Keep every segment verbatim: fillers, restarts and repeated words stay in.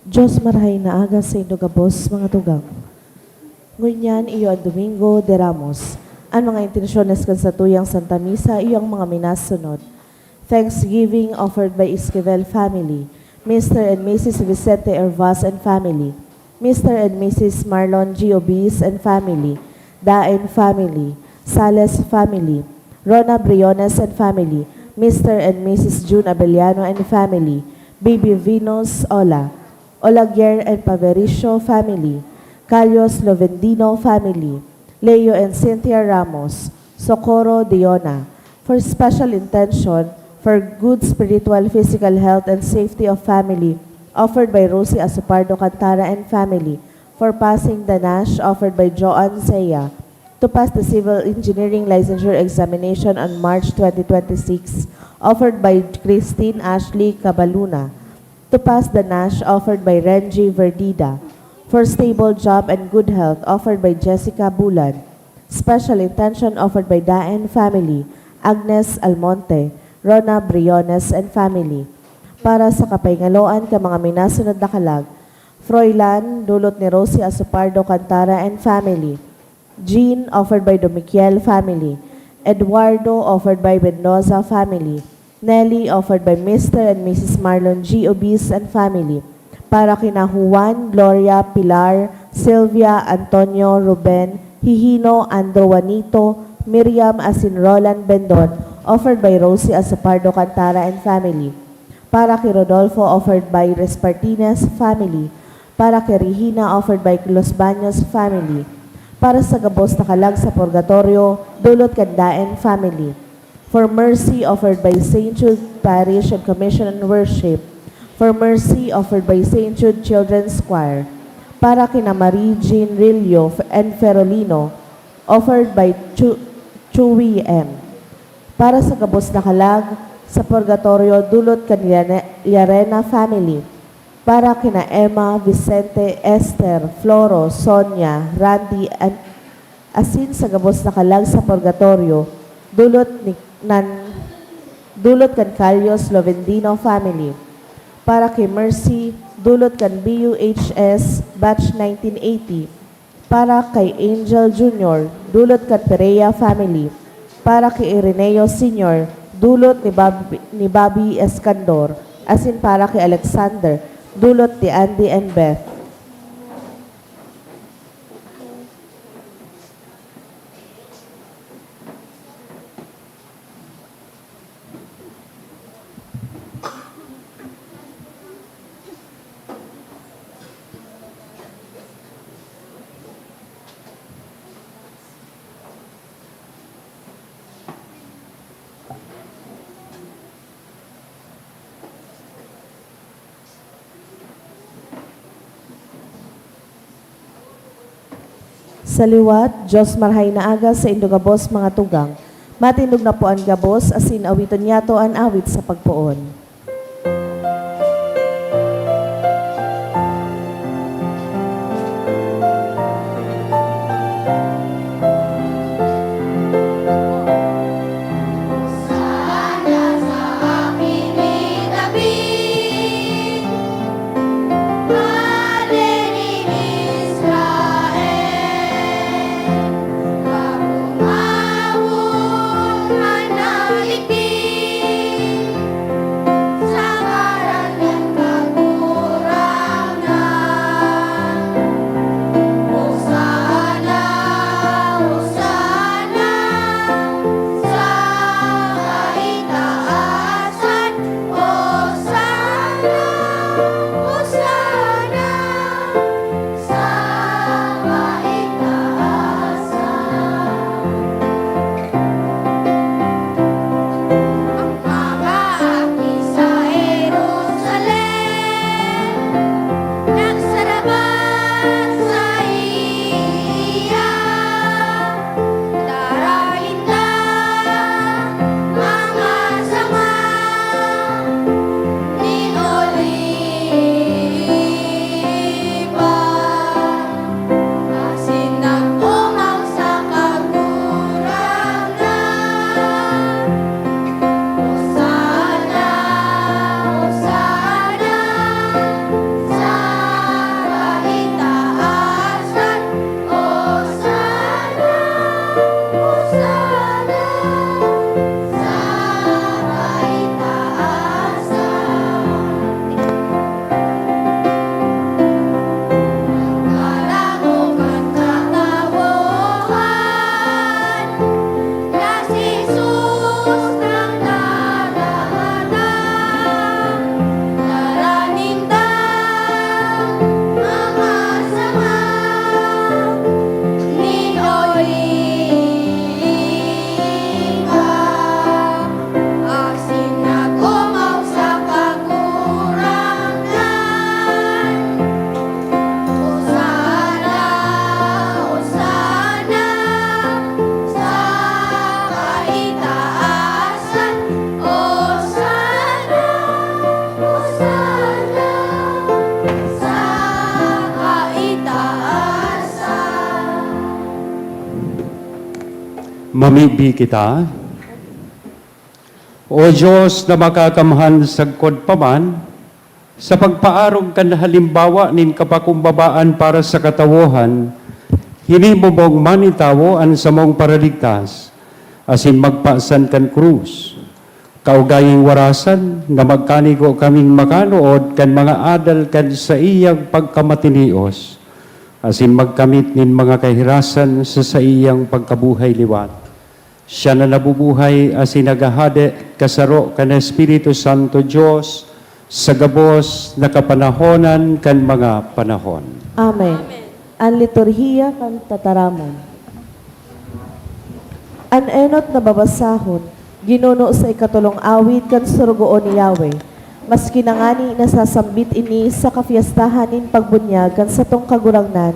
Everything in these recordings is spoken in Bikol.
Dios, marahay na aga saindo gabos, mga tugang. Ngunyan iyo an Domingo de Ramos. An mga intensyones kan satuyang Santa Misa iyo ang mga minasunod. Thanksgiving offered by Esquivel family, Mister and Missus Vicente Hervas and family, Mister and Missus Marlon Giobis and family, Daen family, Sales family, Rona Briones and family, Mister and Missus June Abellano and family, Baby Venus Ola, Olaguer and Pavericio family, Calios Lovendino family, Leo and Cynthia Ramos, Socorro Diona, for special intention for good spiritual, physical health and safety of family, offered by Rosie Asopardo Cantara and family, for passing the NASH, offered by Joan Zea, to pass the civil engineering licensure examination on March twenty twenty-six, offered by Christine Ashley Cabaluna, to pass the NASH, offered by Renji Verdida, for stable job and good health, offered by Jessica Bulan, special intention, offered by Daen family, Agnes Almonte, Rona Briones and family, para sa kapahingaloan kan mga minasunod na kalag, Froilan, dulot ni Rosie Asopardo Cantara and family, Jean, offered by Domiquiel family, Eduardo, offered by Mendoza family, Nelly, offered by Mister and Missus Marlon G. Obis and family, para kina Juan, Gloria, Pilar, Sylvia, Antonio, Ruben, Hihino, Andrew, Juanito, Miriam, asin Roland Bendon, offered by Rosie Asopardo Cantara and family, para ki Rodolfo, offered by Respartines family, para ki Regina, offered by Los Baños family, para sa gabos na kalag sa purgatorio, dulot kan Daen family. For Mercy, offered by Saint Jude Parish and Commission on Worship. For Mercy, offered by Saint Jude Children's Choir. Para kina Marie Jean Rillo and Ferolino, offered by Chu-, Chuy M. Para sa gabos na kalag sa purgatorio, dulot kan Liane-, Llarena family. Para kina Emma, Vicente, Esther, Floro, Sonia, Randy, an-, asin sa gabos na kalag sa purgatorio, dulot ni, nan, dulot kan Calios Lovendino family. Para ki Mercy, dulot kan B U H S batch nineteen eighty. Para kay Angel Junior, dulot kan Perea family. Para ki Ireneo Senior, dulot ni Bab-, ni Bobby Escandor, asin para ki Alexander, dulot ni Andy and Beth. Sa liwat, Dios, marahay na aga saindo gabos, mga tugang. Matindog na po an gabos, asin awiton niyato an awit sa pagpoon. Mamibi kita. O Dios na makakamhan sagkod pa man, sa pagpaarog kan halimbawa nin kapakumbabaan para sa katawohan, hinimo mong manitawo an samong Paraligtas, asin magpasan kan krus. Kaugaying warasan na magkanigo kaming makanood kan mga adal kan saiyang pagkamatinios, asin magkamit nin mga kahirasan sa saiyang pagkabuhay liwat. Siya na nabubuhay asin naghahade kasaro kan Espiritu Santo, Dios, sa gabos na kapanahonan kan mga panahon. Amen. An liturhiya kan tataramon. An enot na babasahon, ginuno sa ikatolong awit kan Sorogoon ni Yahweh. Maski na ngani nasasambit ini sa kafiestahan nin pagbunyag kan satong Kagurangnan,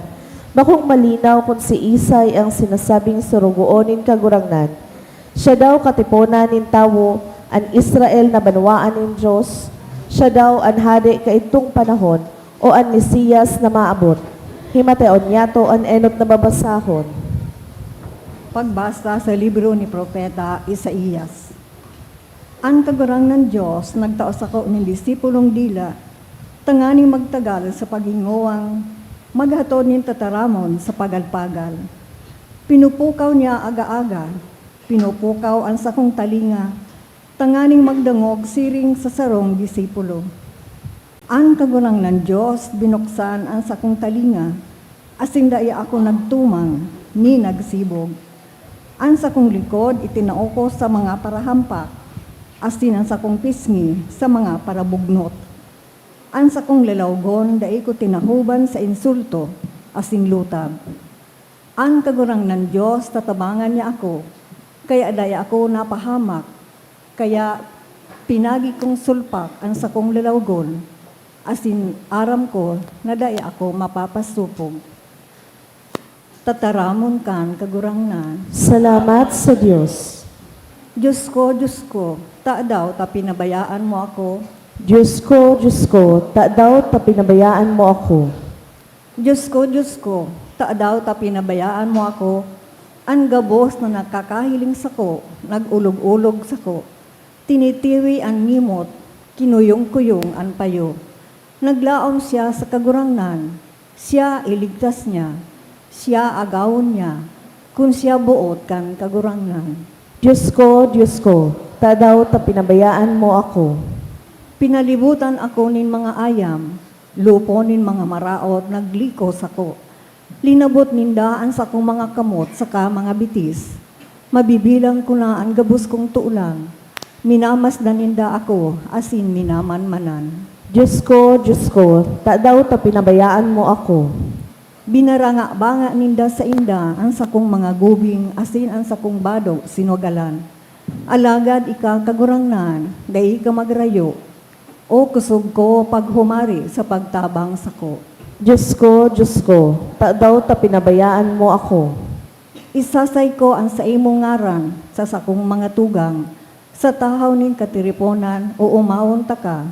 bakong malinaw kun siisay ang sinasabing Sorogoon nin Kagurangnan. Siya daw katiponan nin tawo, an Israel na banwaan nin Dios. Siya daw an hade kaidtong panahon, o an Mesias na maabot. Himateon niyato an enot na babasahon. Pagbasa sa libro ni Propeta Isaias. An Kagurangnan Dios nagtao sako nin disipulong dila, tanganing magtagal sa pagingowang, maghatod nin tataramon sa pagal-pagal. Pinupukaw niya aga-aga, pinupukaw an sakong talinga, tanganing magdangog siring sa sarong disipulo. An Kagurangnan Dios binuksan an sakong talinga, asin dai ako nagtumang, ni nagsibog. An sakong likod itinao ko sa mga parahampak, asin an sakong pisngi sa mga parabugnot. An sakong lalawgon dai ko tinahoban sa insulto asin lutab. An Kagurangnan Dios tatabangan niya ako, kaya dai ako napahamak. Kaya pinagi kong sulpak an sakong lalawgon, asin aram ko na dai ako mapapasopog. Tataramon kan Kagurangnan. Salamat sa Dios. Dios ko, Dios ko, tadaw ta pinabayaan mo ako? Dios ko, Dios ko, tadaw ta pinabayaan mo ako? Dios ko, Dios ko, tadaw ta pinabayaan mo ako? An gabos na nakakahiling sako, nag-olog-olog sako. Tinitiwi an ngimot, kinuyong-kuyong an payo. Naglaom siya sa Kagurangnan, siya iligtas niya, siya agawon niya, kun siya boot kan Kagurangnan. Dios ko, Dios ko, tadaw ta pinabayaan mo ako? Pinalibotan ako nin mga ayam, lupon nin mga maraot nagliko sako. Linabot ninda an sakong mga kamot saka mga bitis. Mabibilang ko na an gabos kong tolang. Minamasdan ninda ako asin minamanmanan. Dios ko, Dios ko, tadaw ta pinabayaan mo ako? Binaranga-banga ninda sainda an sakong mga gubing asin an sakong bado sinugalan. Alagad ika, Kagurangnan, dai ka magrayo. O kusog ko, paghumari sa pagtabang sako. Dios ko, Dios ko, tadaw ta pinabayaan mo ako? Isasay ko an saimong ngaran sa sakong mga tugang, sa tahaw nin katiriponan oomawon taka.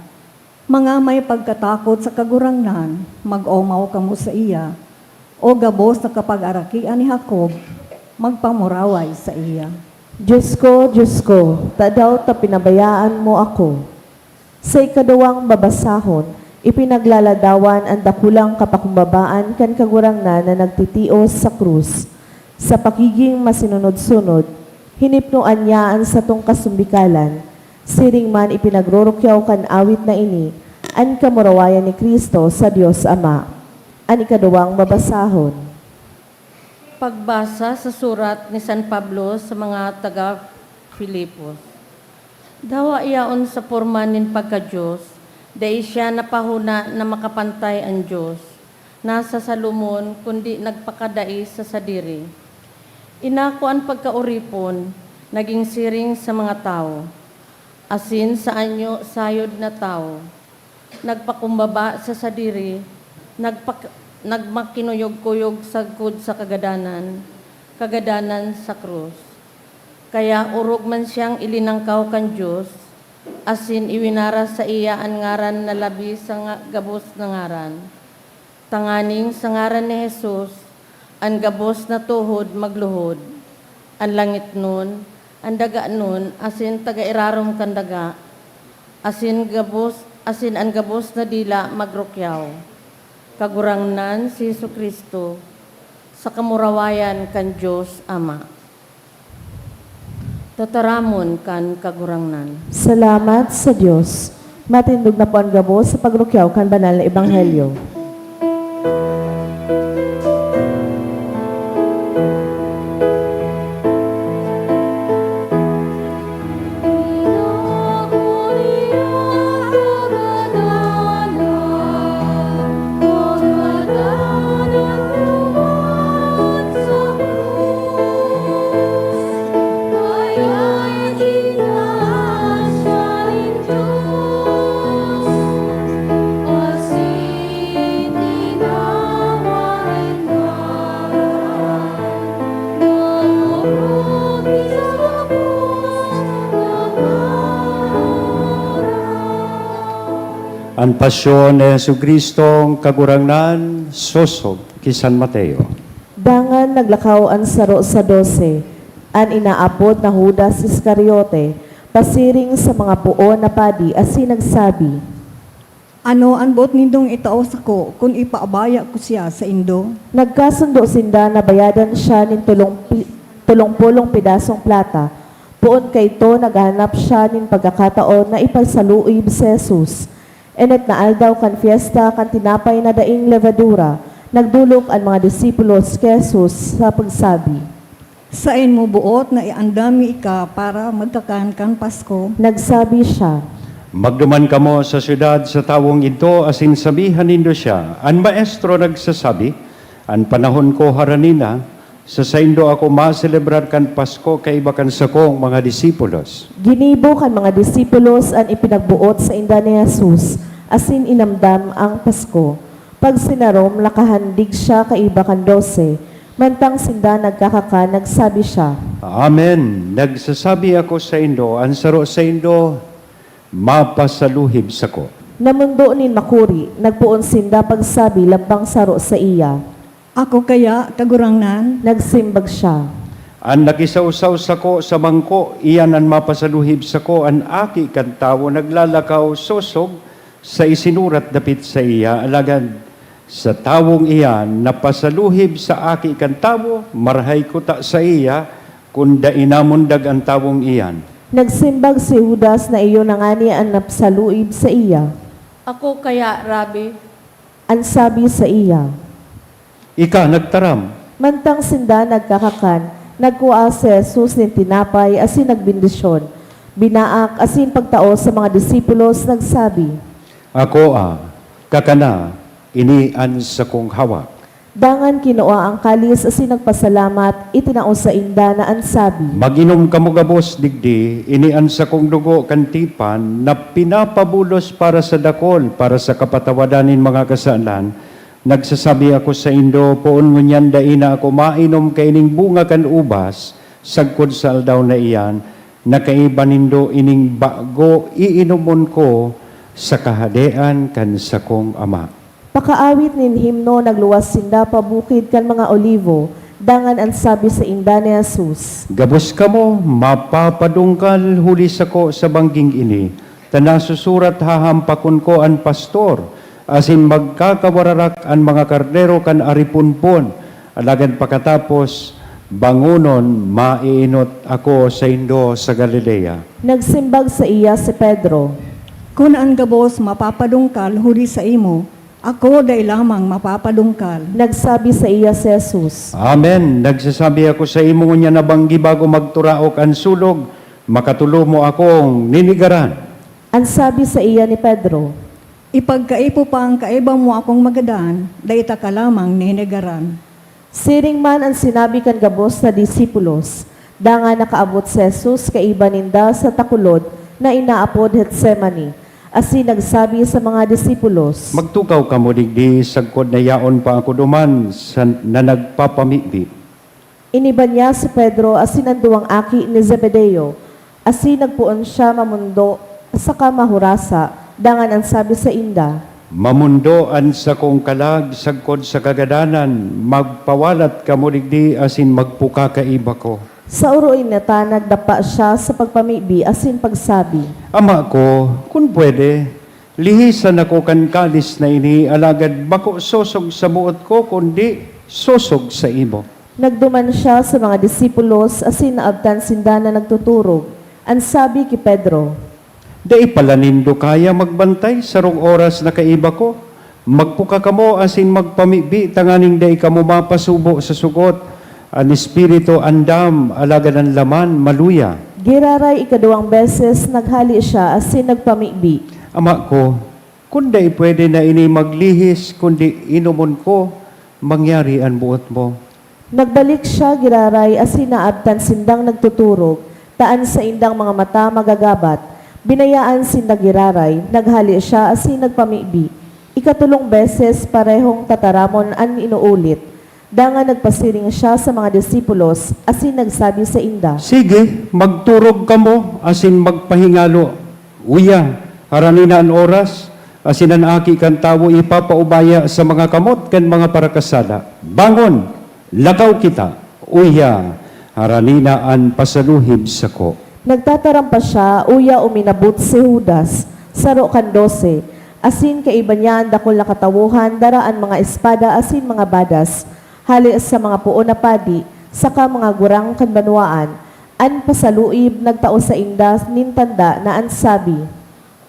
Mga may pagkatakot sa Kagurangnan, mag-omaw kamo saiya. O gabos na kapagarakian ni Jacob, magpamuraway saiya. Dios ko, Dios ko, tadaw ta pinabayaan mo ako? Sa ikaduwang babasahon, ipinaglaladawan an dakulang kapakumbabaan kan Kagurangnan na nagtitios sa krus. Sa pagiging masinunod-sunod, hinipnoan niya an satong kasumbikalan. Siring man ipinagrurukyaw kan awit na ini an kamurawayan ni Cristo sa Dios Ama. An ikaduwang babasahon. Pagbasa sa surat ni San Pablo sa mga taga Filipos. Dawa yaon sa porma nin pagka-Dios, dai siya napahona na makapantay an Dios na sa Salomon, kundi nagpakadai sa sadiri. Inako an pagkaoripon, nagin siring sa mga tawo, asin sa anyo sayod na tawo. Nagpakumbaba sa sadiri, nagpak-, nagmakinuyog-kuyog sagkod sa kagadanan, kagadanan sa krus. Kaya orog man siyang ilinangkaw kan Dios, asin iwinaras saiya an ngaran na labi sa nga-, gabos na ngaran, tanganing sa ngaran ni Jesus, an gabos na tuhod magluhod, an langitnon, an daganon, asin taga-irarom kan daga, asin gabos, asin an gabos na dila magrukyaw. Kagurangnan si Jesu-Cristo, sa kamurawayan kan Dios Ama. Tataramon kan Kagurangnan. Salamat sa Dios. Matindog na po an gabos sa pagrukyaw kan banal na ebanghelyo. An pasyon ni Jesu-Cristong Kagurangnan, sosog ki San Mateo. Dangan naglakaw an saro sa dose, an inaapod na Judas Iscariote, pasiring sa mga poon na padi asin nagsabi, "Ano an boot nindong itao sako kun ipaabaya ko siya saindo?" Nagkasundo sinda na bayadan siya nin tolong pi-, tolong pulong pedasong plata. Poon kaidto, naghahanap siya nin pagkakataon na ipasaluib si Jesus. Enot na aldaw kan fiesta kan tinapay na daing lebadura, nagdolok an mga disipulos ki Jesus sa pagsabi, "Saen mo boot na iandam mi ika para magkakan kan Pasko?" Nagsabi siya, "Magduman kamo sa syudad sa tawong idto asin sabihan nindo siya, 'An Maestro nagsasabi, an panahon ko harani na, sa saindo ako maselebrar kan Pasko kaiba kan sakong mga disipulos.'" Ginibo kan mga disipulos an ipinagboot sainda ni Jesus, asin inamdam an Pasko. Pagsinarom, nakahandig siya kaiba kan dose. Mantang sinda nagkakakan, nagsabi siya, "Amen, nagsasabi ako saindo, an saro saindo mapasaluhib sako." Namondo nin makuri, nagpoon sinda pagsabi lambang saro saiya. "Ako kaya, Kagurangnan?" Nagsimbag siya, "An nakisawsaw sako sa mangko, iyan an mapasaluhib sako. An Aki kan Tawo naglalakaw sosog sa isinurat dapit saiya, alagad sa tawong iyan na pasaluhib sa Aki kan Tawo, marahay kuta saiya kun dai namundag an tawong iyan." Nagsimbag si Judas na iyo na ngani an napasaluib saiya. "Ako kaya, Rabi?" an sabi saiya. "Ika nagtaram." Mantang sinda nagkakakan, nagkua si Jesus nin tinapay asin nagbendisyon, binaak asin pagtao sa mga disipulos, nagsabi, "Akoa, kakana, ini an sakong hawak." Dangan kinua an kalis asin nagpasalamat, itinao sainda na an sabi, "Mag-inom kamo gabos digdi, ini an sakong dugo kan tipan na pinapabulos para sa dakul, para sa kapatawadan nin mga kasalan. Nagsasabi ako saindo, poon ngunyan dai na ako mainom kaining bunga kan ubas sagkod sa aldaw na iyan, na kaiba nindo ining bago iinomon ko sa Kahadean kan sakong Ama." Pakaawit nin himno, nagluwas sinda pa Bukid kan mga Olivo, dangan an sabi sainda ni Jesus, "Gabos kamo mapapadungkal huli sako sa bangging ini, ta nasusurat, 'Hahampakon ko an pastor, asin magkakawararak an mga karnero kan ariponpon.' Alagad pakatapos, bangonon, maeenot ako saindo sa Galilea." Nagsimbag saiya si Pedro, "Kun an gabos mapapadungkal huli saimo, ako dai lamang mapapadungkal." Nagsabi saiya si Jesus, "Amen, nagsasabi ako saimo ngunyan na banggi bago magturaok an sulog, makatolo mo akong nenegaran." An sabi saiya ni Pedro, "Ipagkaipo pa an kaiba mo akong magadan, dai ta ka lamang nenegaran." Siring man an sinabi kan gabos na disipulos. Dangan nakaabot si Jesus kaiba ninda sa takulod na inaapod Getsemani, asin nagsabi sa mga disipulos, "Magtukaw kamo digdi sagkod na yaon pa ako duman sa, na nagpapamibi." Iniba niya si Pedro asin an duwang aki ni Zebedeo, asin nagpoon siya mamondo saka mahurasa, dangan an sabi sainda, "Mamondo an sakong kalag sagkod sa kagadanan, magpawalat kamo digdi asin magpuka kaiba ko." Sa oroy na ta nagdapa siya sa pagpamibi asin pagsabi, "Ama ko, kun pwede, lihisan ako kan kalis na ini, alagad bako sosog sa boot ko, kundi sosog sa imo." Nagduman siya sa mga disipulos asin naabtan sinda na nagtuturog. An sabi ki Pedro, "Dai pala nindo kaya magbantay sarong oras na kaiba ko? Magpuka kamo asin magpamibi tanganing dai kamo mapasubo sa sugot. An espiritu andam, alagad an laman maluya." Giraray ikaduwang beses naghale siya asin nagpamibi, "Ama ko, kun dai pwede na ini maglihis, kundi inomon ko, mangyari an boot mo." Nagbalik siya giraray asin naabtan sindang nagtuturog, ta an saindang mga mata magagabat. Binayaan sinda giraray, naghale siya asin nagpamibi. Ikatolong beses parehong tataramon an inuulit. Dangan nagpasiring siya sa mga disipulos asin nagsabi sainda, "Sige, magturog kamo asin magpahingalo. Uya, harani na an oras, asin an Aki kan Tawo ipapaubaya sa mga kamot kan mga parakasala. Bangon! Lakaw kita! Uya, harani na an pasaluhib sako." Nagtataram pa siya, uya uminabot si Judas, saro kan dose, asin kaiba niya an dakul na katawohan dara an mga espada asin mga badas, hale sa mga poon na padi saka mga gurang kan banwaan. An pasaluib nagtao sainda nin tanda na an sabi,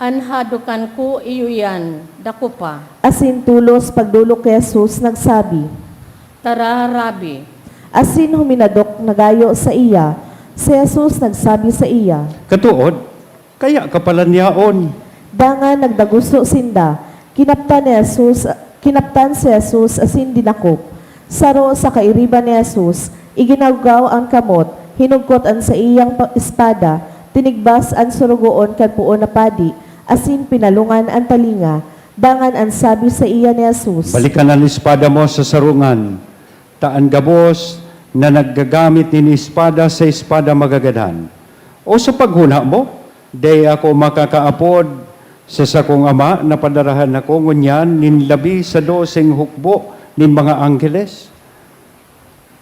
"An hadokan ko iyo iyan, dako pa." Asin tolos pagdolok ki Jesus nagsabi, "Tara, Rabi." Asin huminadok na gayo saiya. Si Jesus nagsabi saiya, "Katood, kaya ka palan yaon." Dangan nagdaguso sinda. Kinaptan ni Jesus, kinaptan si Jesus asin dinakop. Saro sa kairiba ni Jesus, iginawgaw an kamot, hinugkot an saiyang pa-, espada, tinigbas an sorogoon kan poon na padi, asin pinalungan an talinga. Dangan an sabi saiya ni Jesus, "Balikan an espada mo sa sarungan, ta an gabos na naggagamit nin espada sa espada magagadan." O sa paghona mo, dai ako makakaapod sa sakong Ama na padarahan ako ngunyan nin labi sa doseng hukbo nin mga angheles?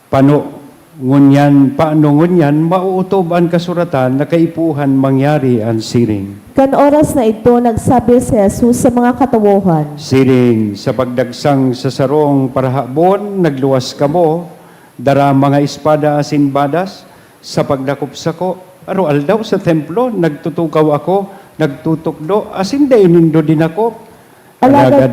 Pano ngunyan, paano ngunyan maootob an kasuratan na kaipuhan mangyari an siring? Kan oras na idto, nagsabi si Jesus sa mga katawohan, "Siring sa pagdagsang sa sarong parahabon, nagluwas kamo, dara mga espada asin badas, sa pagdakop sako. Aroaldaw sa templo, nagtutukaw ako, nagtutukdo, asin dai nindo dinakop. Alagad, alagad,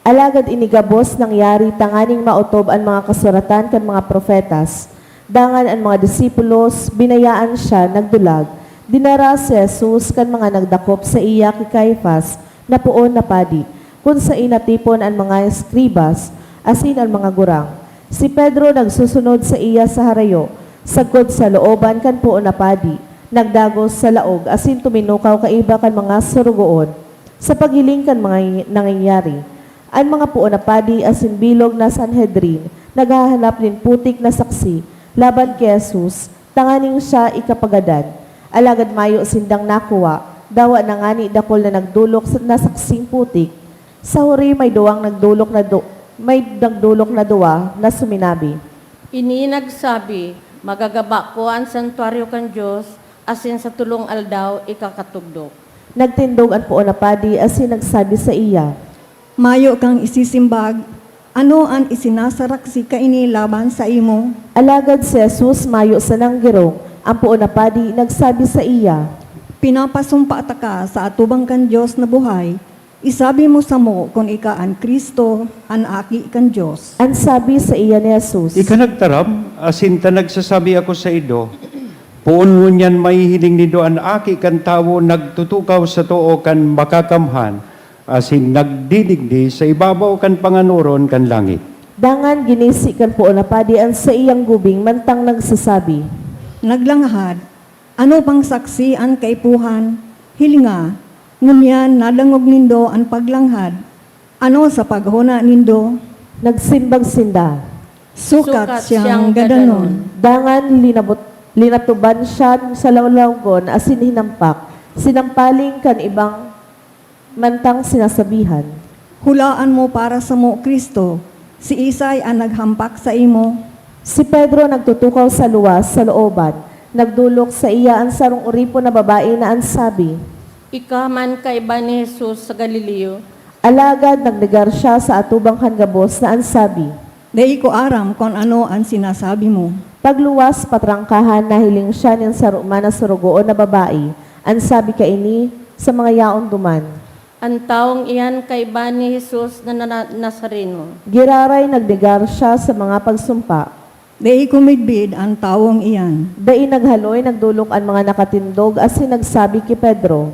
alagad ini gabos nangyari tanganing maotob an mga kasuratan kan mga propetas." Dangan an mga disipulos, binayaan siya, nagdulag. Dinara si Jesus kan mga nagdakop saiya ki Caifas, na poon na padi, kun saen natipon an mga eskribas asin an mga gurang. Si Pedro nagsusunod saiya sa harayo, sagkod sa looban kan poon na padi, nagdagos sa laog asin tuminukaw kaiba kan mga sorogoon. Sa paghiling kan mga nangyayari, an mga poon na padi asin bilog na Sanhedrin naghahanap nin putik na saksi laban ki Jesus, tanganing siya ikapagadan. Alagad mayo sindang nakuwa, dawa na ngani dakul na nagdolok sa, na saksing putik. Sa huri, may duwang nagdolok na du-, may nagdolok na duwa na suminabi, "Ini nagsabi, 'Magagaba ko an santuaryo kan Dios, asin sa tolong aldaw ikakatugdok.'" Nagtindog an poon na padi asin nagsabi saiya, "Mayo kang isisimbag, ano an isinasaraksi kaini laban saimo?" Alagad si Jesus mayo sanang girong. An poon na padi nagsabi saiya, "Pinapasumpa taka sa atubang kan Dios na buhay. Isabi mo samo kun ika an Cristo, an Aki kan Dios." An sabi saiya ni Jesus, "Ika nagtaram, asin ta nagsasabi ako saindo, poon ngunyan mahihiling nindo an Aki kan Tawo nagtutukaw sa too kan Makakamhan, asin nagdidigdi sa ibabaw kan panganoron kan langit." Dangan ginisi kan poon na padi an saiyang gubing mantang nagsasabi, "Naglanghad, ano pang saksi an kaipuhan? Hilinga, ngunyan nadangog nindo an paglanghad. Ano sa paghona nindo?" Nagsimbag sinda, "Sukat siyang gadanon." Dangan linabot, linatuban siya sa lawlawgon asin hinampak, sinampaling kan ibang mantang sinasabihan, "Hulaan mo para samo, Cristo, siisay an naghampak saimo?" Si Pedro nagtutukaw sa luwas, sa looban. Nagdolok saiya an sarong oripon na babae na an sabi, "Ika man kaiba ni Jesus sa Galileo." Alagad nagnegar siya sa atubang kan gabos na an sabi, "Dai ko aram kun ano an sinasabi mo." Pagluwas, patrangkahan, nahiling siya nin saro man na sorogoon na babae. An sabi kaini sa mga yaon duman, "An tawong iyan kaiba ni Jesus na, na, na Nazareno." Giraray nagnegar siya sa mga pagsumpa. "Dai ko midbid an tawong iyan." Dai naghaloy, nagdolok an mga nakatindog asin nagsabi ki Pedro,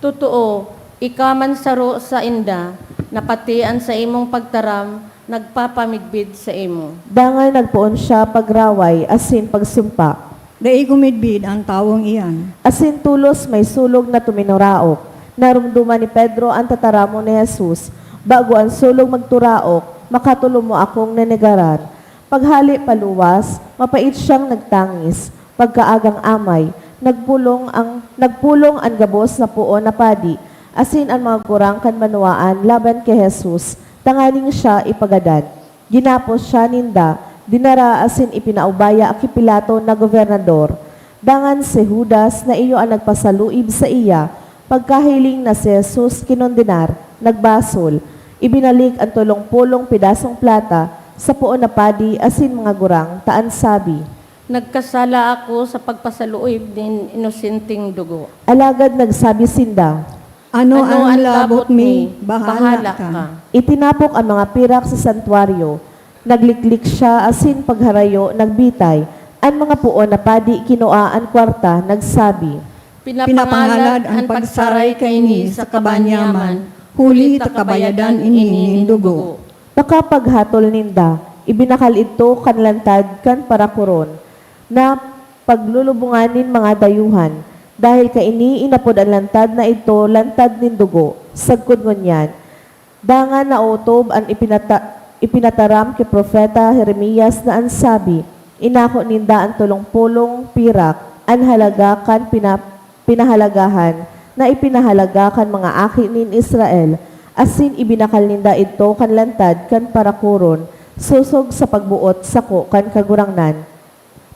"Totoo, ika man saro sainda, na pati an saimong pagtaram nagpapamidbid saimo." Dangan nagpoon siya pagraway asin pagsumpa, "Dai ko midbid an tawong iyan." Asin tolos may sulog na tuminuraok. Naromdoman ni Pedro an tataramon ni Jesus, "Bago an sulog magturaok, makatolo mo akong nenegaran." Paghale paluwas, mapait siyang nagtangis. Pagkaagang amay, nagpulong ang, nagpulong an gabos na poon na padi asin an mga gurang kan banwaan laban ki Jesus tanganing siya ipagadan. Ginapos siya ninda, dinara asin ipinaubaya ki Pilato na gobernador. Dangan si Judas na iyo an nagpasaluib saiya, pagkahiling na si Jesus kinondenar, nagbasol. Ibinalik an tolong polong pedasong plata sa poon na padi asin mga gurang, ta an sabi, "Nagkasala ako sa pagpasaluib nin inosenteng dugo." Alagad nagsabi sinda, "Ano an labot mi? Bahala ka." Itinapok an mga pirak sa santuaryo. Nagliklik siya asin pagharayo nagbitay. An mga poon na padi kinua an kwarta, nagsabi, "Pinapangalad an pagsaray kaini sa kabanyaman, huli ta kabayadan ini nin dugo." Pakapaghatol ninda, ibinakal idto kan lantad kan parakoron na paglulubongan nin mga dayuhan. Dahel kaini, inapod an lantad na idto lantad nin dugo. Sagkod ngunyan, dangan naotob an ipinata-, ipinataram ki Propeta Jeremias na an sabi, "Inako ninda an tolong polong pirak, an halaga kan pina-, pinahalagahan na ipinahalaga kan mga aki nin Israel, asin ibinakal ninda idto kan lantad kan parakoron sosog sa pagboot sako kan Kagurangnan."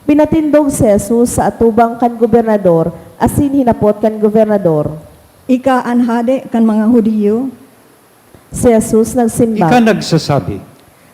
Pinatindog si Jesus sa atubang kan gobernador asin hinapot kan gobernador, "Ika an hade kan mga Judio?" Si Jesus nagsimbag, "Ika nagsasabi."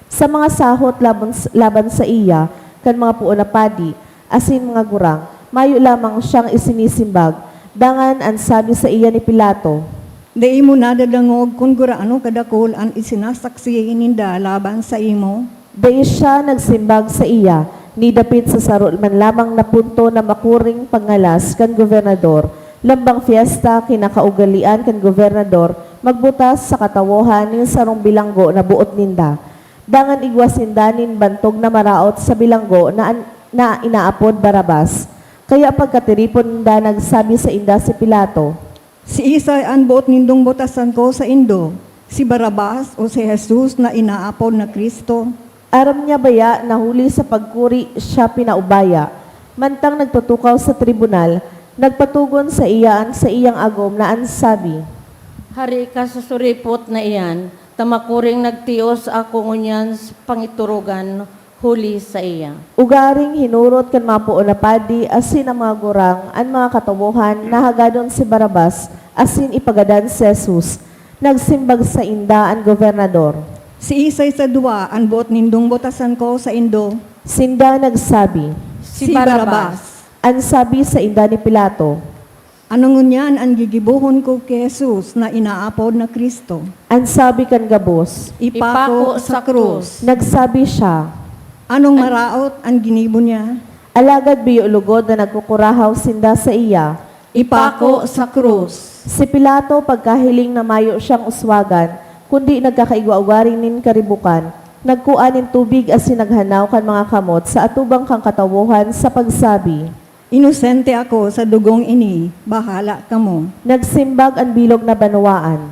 Sa mga sahot laban, laban saiya kan mga poon na padi asin mga gurang, mayo lamang siyang isinisimbag. Dangan an sabi saiya ni Pilato, "Dai mo nadadangog kun gurano kadakul an isinasaksi ninda laban saimo?" Dai siya nagsimbag saiya ni dapit sa saro man lamang na punto na makuring pagngalas kan gobernador. Lambang fiesta, kinakaugalean kan gobernador magbutas sa katawohan nin sarong bilanggo na boot ninda. Dangan igwa sinda nin bantog na maraot sa bilanggo na an-, na inaapod Barrabas. Kaya pagkatiripon ninda, nagsabi sainda si Pilato, "Siisay an boot nindong butasan ko saindo, si Barrabas o si Jesus na inaapod na Cristo?" Aram niya baya na huli sa pagkuri siya pinaubaya. Mantang nagtutukaw sa tribunal, nagpatogon saiya an saiyang agom na an sabi, "Hari ka sa suripot na iyan, ta makuring nagtios ako ngunyan sa pangiturugan huli saiya." Ugaring hinorot kan mga poon na padi asin an mga gurang an mga katawohan na hagadon si Barrabas asin ipagadan si Jesus. Nagsimbag sainda an gobernador, "Siisay sa duwa an boot nindong butasan ko saindo?" Sinda nagsabi, "Si Barrabas." An sabi sainda ni Pilato, "Ano ngunyan an gigibohon ko ki Jesus na inaapod na Cristo?" An sabi kan gabos, "Ipako sa krus." Nagsabi siya, "Anong maraot an ginibo niya?" Alagad biyo lugod na nagkukurahaw sinda saiya, "Ipako sa krus." Si Pilato, pagkahiling na mayo siyang uswagan, kundi nagkakaigwa-ugaring nin karibokan, nagkua nin tubig asin naghanaw kan mga kamot sa atubang kan katawohan sa pagsabi, "Inosente ako sa dugong ini, bahala kamo." Nagsimbag an bilog na banwaan,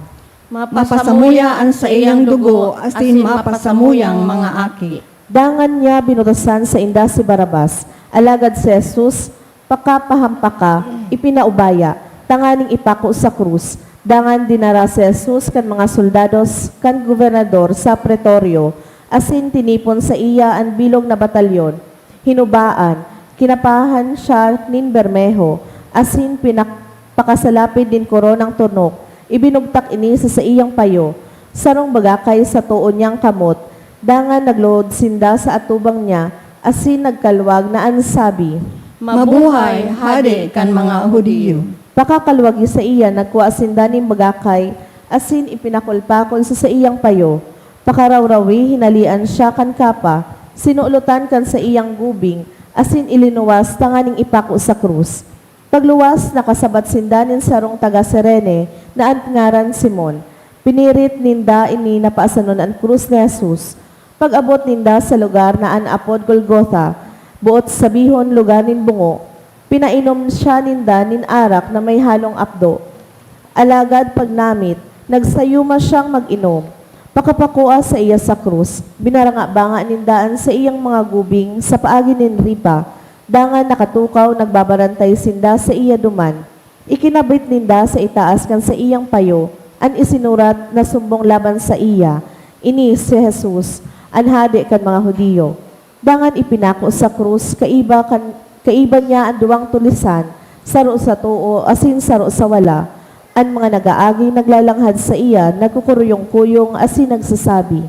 "Mapasamuya an saiyang dugo asin mapasamuyang mga aki." Dangan niya binutasan sainda si Barrabas, alagad si Jesus, pakapahampaka, ipinaubaya, tanganing ipako sa krus. Dangan dinara si Jesus kan mga soldados kan gobernador sa pretoryo, asin tinipon saiya an bilog na batalyon. Hinubaan, kinapahan siya nin bermeho, asin pinak-, pakasalapid nin koronang turnok, ibinugtak ini sa saiyang payo, sarong bagakay sa too niyang kamot. Dangan nagluhod sinda sa atubang niya, asin nagkalwag na an sabi, "Mabuhay, Hade kan mga Judio!" Pakakalwagi saiya, nagkua sinda nin bagakay, asin ipinakol-pakol sa saiyang payo. Pakarawrawi, hinalean siya kan kapa, sinulotan kan saiyang gubing, asin ilinuwas tanganing ipako sa krus. Pagluwas, nakasabat sinda nin sarong taga Cirene na an ngaran Simon. Pinirit ninda ini na paasanon an krus ni Jesus. Pag-abot ninda sa lugar na an apod Golgotha, boot sabihon, lugar nin bungo, pinainom siya ninda nin arak na may halong apdo. Alagad pagnamit, nagsayuma siyang mag-inom. Pakapakua saiya sa krus, binaranga-banga ninda an saiyang mga gubing sa paagi nin ripa, dangan nakatukaw nagbabarantay sinda saiya duman. Ikinabit ninda sa itaas kan saiyang payo an isinurat na sumbong laban saiya, "Ini si Jesus, an Hade kan mga Judio." Dangan ipinako sa krus kaiba kan, kaiba niya an duwang tulisan, saro sa too asin saro sa wala. An mga nag-aaging naglalanghad saiya nagkukuruyong-kuyong asin nagsasabi,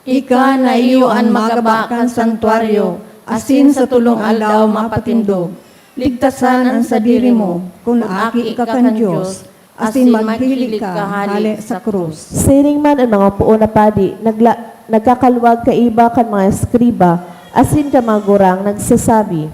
"Ika na iyo an magaba kan santuaryo, asin sa tolong aldaw mapatindog. Ligtasan an sadiri mo, kun aki ka kan Dios, asin maghilig ka hale sa krus." Siring man an mga poon na padi nagla-, nagkakalwag kaiba kan mga eskriba asin kan mga gurang, nagsasabi,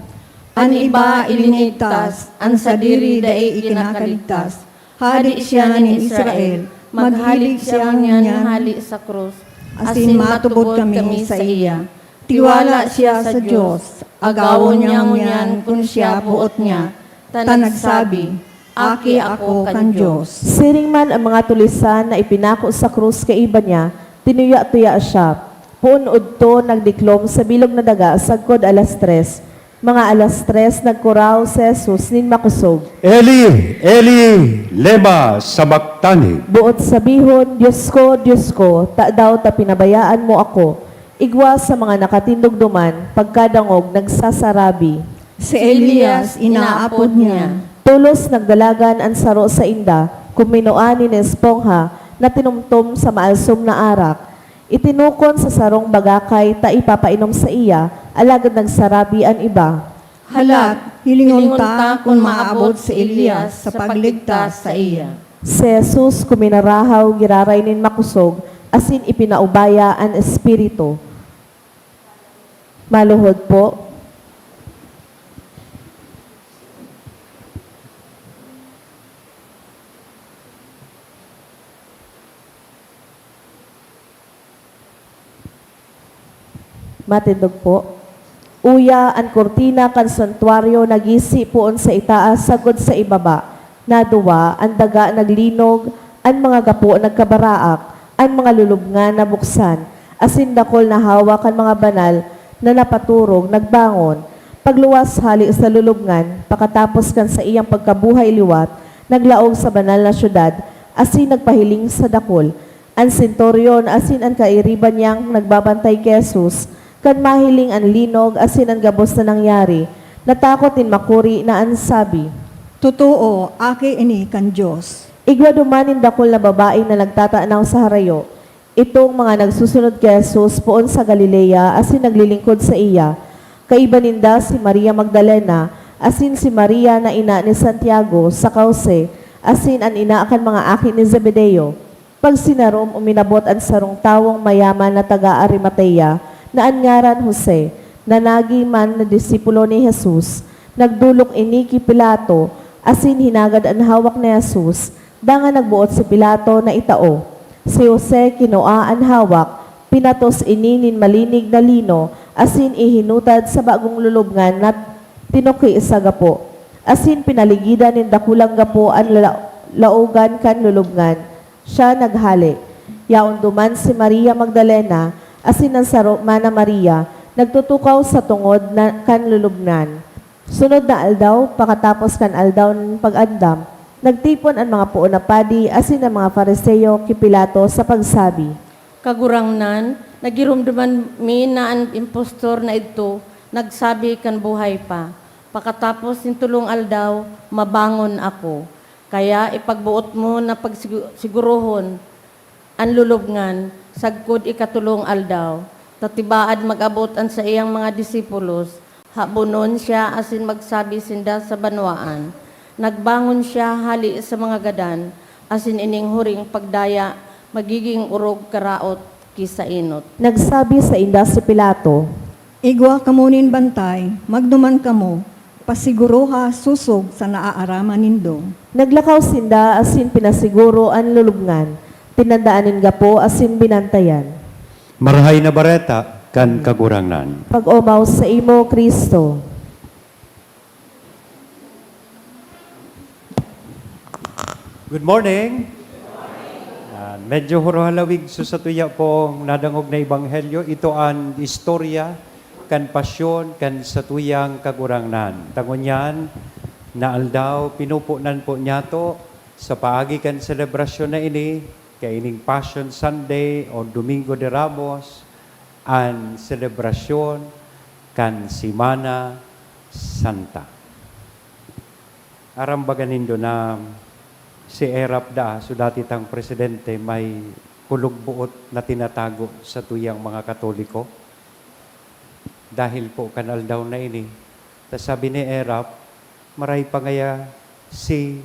"An iba ilinigtas, an sadiri dai ikinakaligtas. Hade siya nin Israel, maghilig siya ngunyan hale sa krus, asin matubod kami saiya. Tiwala siya sa Dios, agawon niya ngunyan kun siya boot niya, ta nagsabi, 'Aki ako kan Dios.'" Siring man an mga tulisan na ipinako sa krus kaiba niya, tinuya-tuya siya. Poon udto nagdiklom sa bilog na daga sagkod alas tres. Mga alas tres, nagkurahaw si Jesus nin makosog, "Eli, Eli, lema sabactani?" Boot sabihon, "Dios ko, Dios ko, tadaw ta pinabayaan mo ako?" Igwa sa mga nakatindog duman, pagkadangog, nagsasarabi, "Si Elias inaapod niya." Tolos nagdalagan an saro sainda, kuminua nin espongha na tinumtom sa maalsom na arak. Itinukon sa sarong bagakay ta ipapainom saiya, alagad nagsarabi an iba, "Halat, hilingon ta kun maabot si Elias sa pagligtas saiya." Si Jesus kuminarahaw giraray nin makosog asin ipinaubaya an espiritu. Maluhod po. Matindog po. Uya, an kurtina kan santuaryo nagisi poon sa itaas sagkod sa ibaba. Naduwa, an daga naglinog, an mga gapo nagkabaraak, an mga lulubngan nabuksan, asin dakul na hawak kan mga banal na napaturog nagbangon. Pagluwas hale sa lulubngan, pakatapos kan saiyang pagkabuhay liwat, naglaog sa banal na syudad, asin nagpahiling sa dakul. An senturyon asin an kairiba niyang nagbabantay ki Jesus, kan mahiling an linog asin an gabos na nangyari, natakot nin makuri na an sabi, "Totoo, Aki ini kan Dios." Igwa duman nin dakul na babae na nagtatanaw sa harayo. Itong mga nagsusunod ki Jesus poon sa Galilea asin naglilingkod saiya. Kaiba ninda si Maria Magdalena, asin si Maria na ina ni Santiago saka Jose, asin an ina kan mga aki ni Zebedeo. Pagsinarom, uminabot an sarong tawong mayaman na taga Arimatea, na an ngaran Jose, na nagin man na disipulo ni Jesus. Nagdolok ini ki Pilato, asin hinagad an hawak ni Jesus, dangan nagboot si Pilato na itao. Si Jose kinua an hawak, pinatos ini nin malinig na lino, asin ihinutad sa bagong lulubngan na tinuki sa gapo, asin pinaligidan nin dakulang gapo an la-, laogan kan lulubngan. Siya naghale. Yaon duman si Maria Magdalena asin an saro man na Maria, nagtutukaw sa tungod na kan lulubngan. Sunod na aldaw, pakatapos kan aldaw nin pag-andam, nagtipon an mga poon na padi asin an mga Fariseo ki Pilato sa pagsabi, "Kagurangnan, Nagiromdoman mi na an impostor na idto nagsabi kan buhay pa, "Pakatapos nin tolong aldaw, mabangon ako. Kaya ipagboot mo na pagsigu-, sigurohon an lulubngan sagkod ikatolong aldaw, ta tibaad mag-abot an saiyang mga disipulos, habonon siya asin magsabi sinda sa banwaan, 'Nagbangon siya hale sa mga gadan,' asin ining huring pagdaya magiging orog karaot ki sa enot." Nagsabi sainda si Pilato, "Igwa kamo nin bantay, magduman kamo, pasiguroha sosog sa naaaraman nindo." Naglakaw sinda asin pinasiguro an lulubngan, tinandaan nin gapo asin binantayan. Marahay na Bareta kan Kagurangnan. Pag-omaw saimo, Cristo. Good morning. Ah, medyo huro-halawig so satuya pong nadangog na ebanghelyo. Ito an istorya kan pasyon kan satuyang Kagurangnan. Ta ngunyan na aldaw, pinupunan po niyato sa paagi kan selebrasyon na ini, kaining Passion Sunday o Domingo de Ramos, an selebrasyon kan Semana Santa. Aram baga nindo na si Erap daa, so dati tang presidente, may kulog-buot na tinatago satuyang mga Katoliko? Dahil po kan aldaw na ini, ta sabi ni Erap, maray pa ngaya si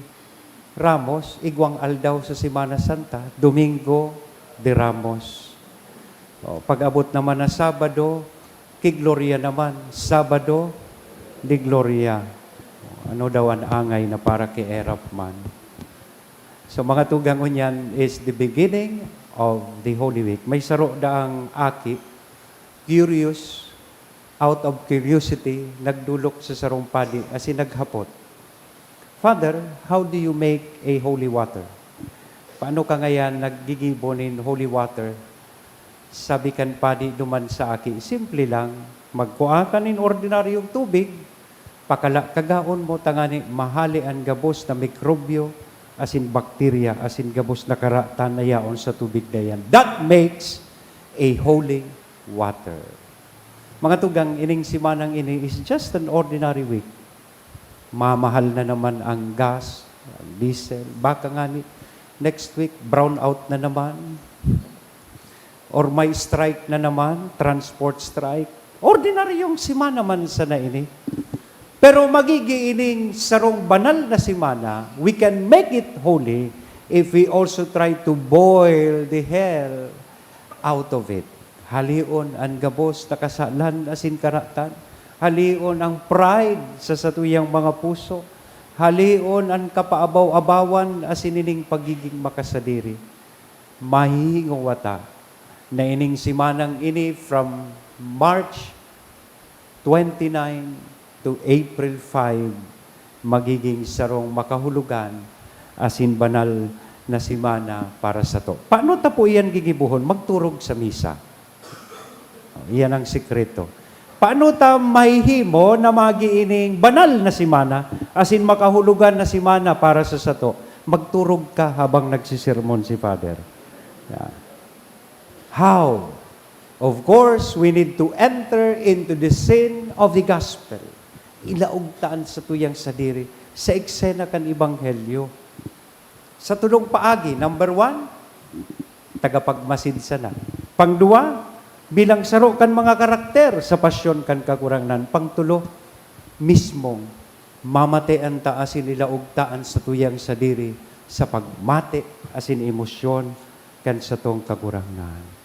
Ramos, igwang aldaw sa Semana Santa, Domingo de Ramos. O, pag-abot naman na Sabado, ki Gloria naman, Sabado de Gloria. Ano daw an angay na para ki Erap man? So, mga tugang, ngunyan is the beginning of the Holy Week. May saro daang aki, curious, out of curiosity, nagdolok sa sarong padi asin naghapot, "Father, how do you make a holy water? Paano ka ngayan naggigibo nin holy water?" Sabi kan padi duman sa aki, "Simple lang, magkua ka nin ordinaryong tubig, pakala kagaon mo, tangani mahale an gabos na mikrobyo asin bakterya asin gabos na karatan na yaon sa tubig na iyan. That makes a holy water." Mga tugang, ining semanang ini is just an ordinary week. Mamahal na naman ang gas, ang diesel, baka ngani next week, brown out na naman. Or may strike na naman, transport strike. Ordinaryong semana man sana ini. Pero magigi ining sarong banal na semana, we can make it holy if we also try to boil the hell out of it. Haleon an gabos na kasalan asin karatan. Haleon ang pride sa satuyang mga puso. Haleon an kapaabaw-abawan asin ining pagiging makasadiri. Mahihingowa ta na ining semanang ini, from March twenty-nine to April five, magiging sarong makahulogan asin banal na semana para sato. Paano ta po iyan gigibohon? Magturog sa misa. Iyan ang sikreto. Paano ta mahihimo na magi ining banal na semana asin makahulogan na semana para sa sato? Magturog ka habang nagsisermon si Father. Yeah. How? Of course, we need to enter into the scene of the gospel. Ilaog ta an satuyang sadiri sa eksena kan ebanghelyo. Sa tulong paagi, number one, tagapagmasid sana. Pangduwa, bilang saro kan mga karakter sa pasyon kan Kagurangnan. Pangtulo, mismong mamate an ta asin ilaog ta an satuyang sadiri sa pagmate asin emosyon kan satong Kagurangnan.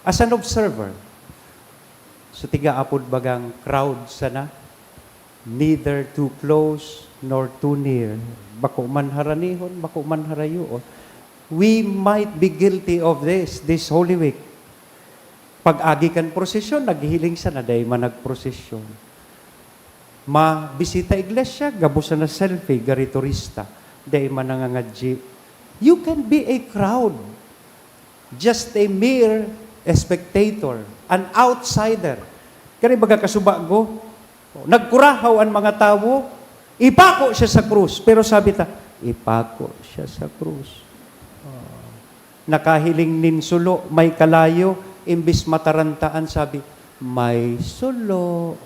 As an observer, so tiga apod bagang crowd sana, neither too close nor too near. Bako man haranihon, bako man harayoon. We might be guilty of this, this Holy Week. Pag-agi kan prosesyon, naghihiling sana, dai man nagprosesyon. Mabisita iglesia, gabos na selfie, gari turista, dai man nangangadyi. You can be a crowd, just a mere spectator, an outsider. Kani baga kasubago, nagkurahaw an mga tawo, "Ipako siya sa krus." Pero sabi ta, "Ipako siya sa krus." Oh. Nakahiling nin sulo, may kalayo, imbis matarantaan, sabi, "May sulo."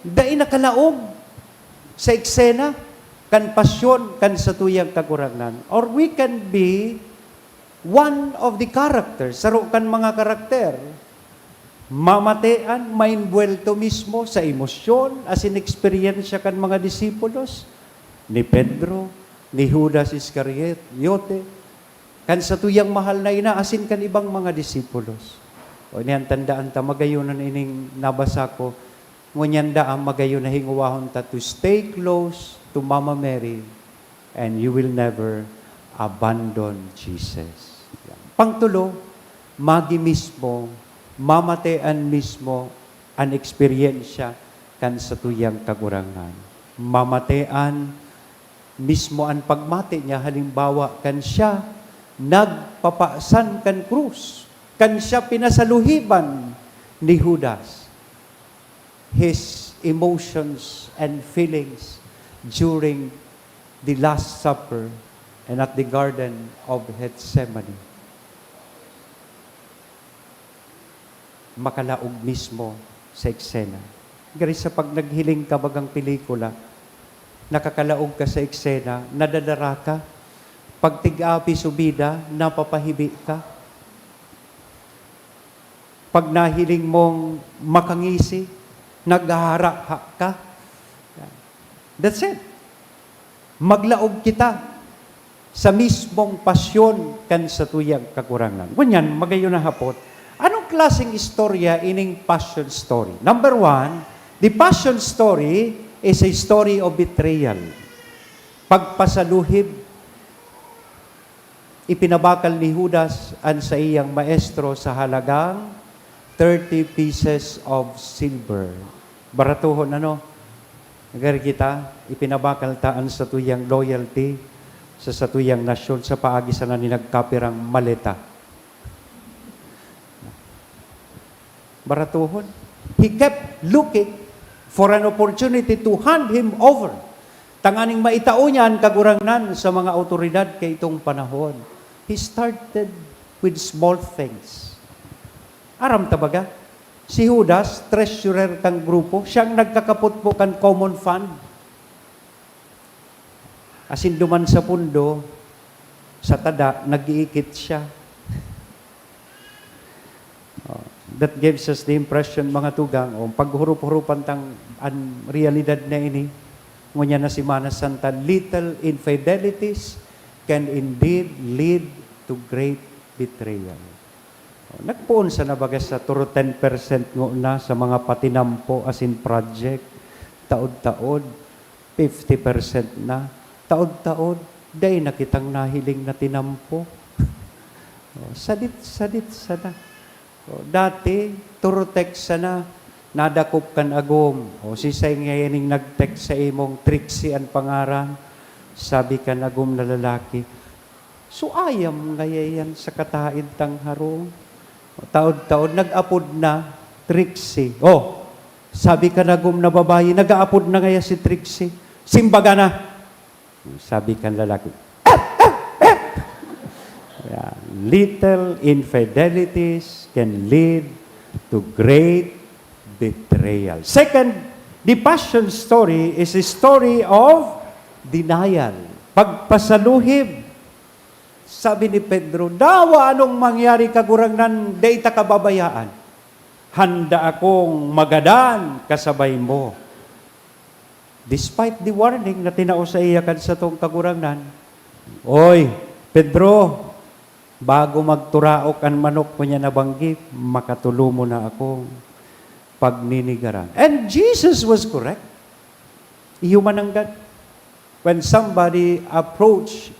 Dai nakalaog sa eksena kan pasyon kan satuyang Kagurangnan. Or we can be one of the characters, saro kan mga karakter, mamatean, maimbuwelto mismo sa emosyon asin eksperyensya kan mga disipulos, ni Pedro, ni Judas Iscariote, kan satuyang mahal na ina asin kan ibang mga disipulos. O, ini an tandaan ta, magayon na ining nabasa ko, ngunyan daa magayon na hingowahon ta to stay close to Mama Mary and you will never abandon Jesus. Pangtulo, magi mismo, mamatean mismo an eksperyensya kan satuyang Kagurangnan. Mamatean mismo an pagmate niya, halimbawa, kan siya nagpapasan kan krus, kan siya pinasaluhiban ni Judas. His emotions and feelings during the Last Supper and at the Garden of Gethsemane. Makalaog mismo sa eksena. Gari sa pag naghiling ka bagang pelikula, nakakalaog ka sa eksena, nadadara ka. Pag tig-api subida, napapahibi ka. Pag nahiling mong makangisi, naghaharaha ka. That's it. Maglaog kita sa mismong pasyon kan satuyang Kagurangnan. Ngunyan, magayon na hapot, anong klaseng istorya ining passion story? Number one, the passion story is a story of betrayal. Pagpasaluhib. Ipinabakal ni Judas an saiyang maestro sa halagang thirty pieces of silver. Baratohon, ano? Agar kita, ipinabakal ta an satuyang loyalty sa satuyang nasyon sa paagi sana ni nagkapirang maleta. Baratohon. He kept looking for an opportunity to hand him over, tanganing maitao niya an Kagurangnan sa mga awtoridad kaitong panahon. He started with small things. Aram ta baga, si Judas, treasurer kan grupo, siyang nagkakaputpo kan common fund. Asin duman sa pundo, sa tada, nag-iikit siya. Oh, that gives us the impression, mga tugang, o paghurup-hurupan tang an realidad na ini, ngunyan na Semana Santa, little infidelities can indeed lead to great betrayal. Oh, nagpoon sana baga sa turo ten percent ngona sa mga patinampo asin project, taod-taod, fifty percent na. Taod-taod, dai na kitang nahiling na tinampo. Oh, sadit-sadit sana. Oh, dati, turo text sana, nadakop kan agom. O, sisay ngayaning nag-text sa imong Trixie an pangaran? Sabi kan agom na lalaki, "So, ayam ngaya yan sa kataed tang harong." Taod-taod, nag-apod na, Trixie. Oh, sabi kan agom na babayi, "Nag-aapod na ngaya si Trixie." Simbaga na. Sabi kan lalaki, "Ep, ep, ep!" Yeah. Little infidelities can lead to great betrayal. Second, the passion story is a story of denial. Pagpasaluhib. Sabi ni Pedro, "Dawa anong mangyari, Kagurangnan, dai ta ka babayaan. Handa akong magadan kasabay mo." Despite the warning na tinao saiya kan satong Kagurangnan, "Oy, Pedro, bago magturaok an manok," ngunyan nabanggi, "makatolo mo na akong pagninigaran." And Jesus was correct. Iyo mananggad. When somebody approached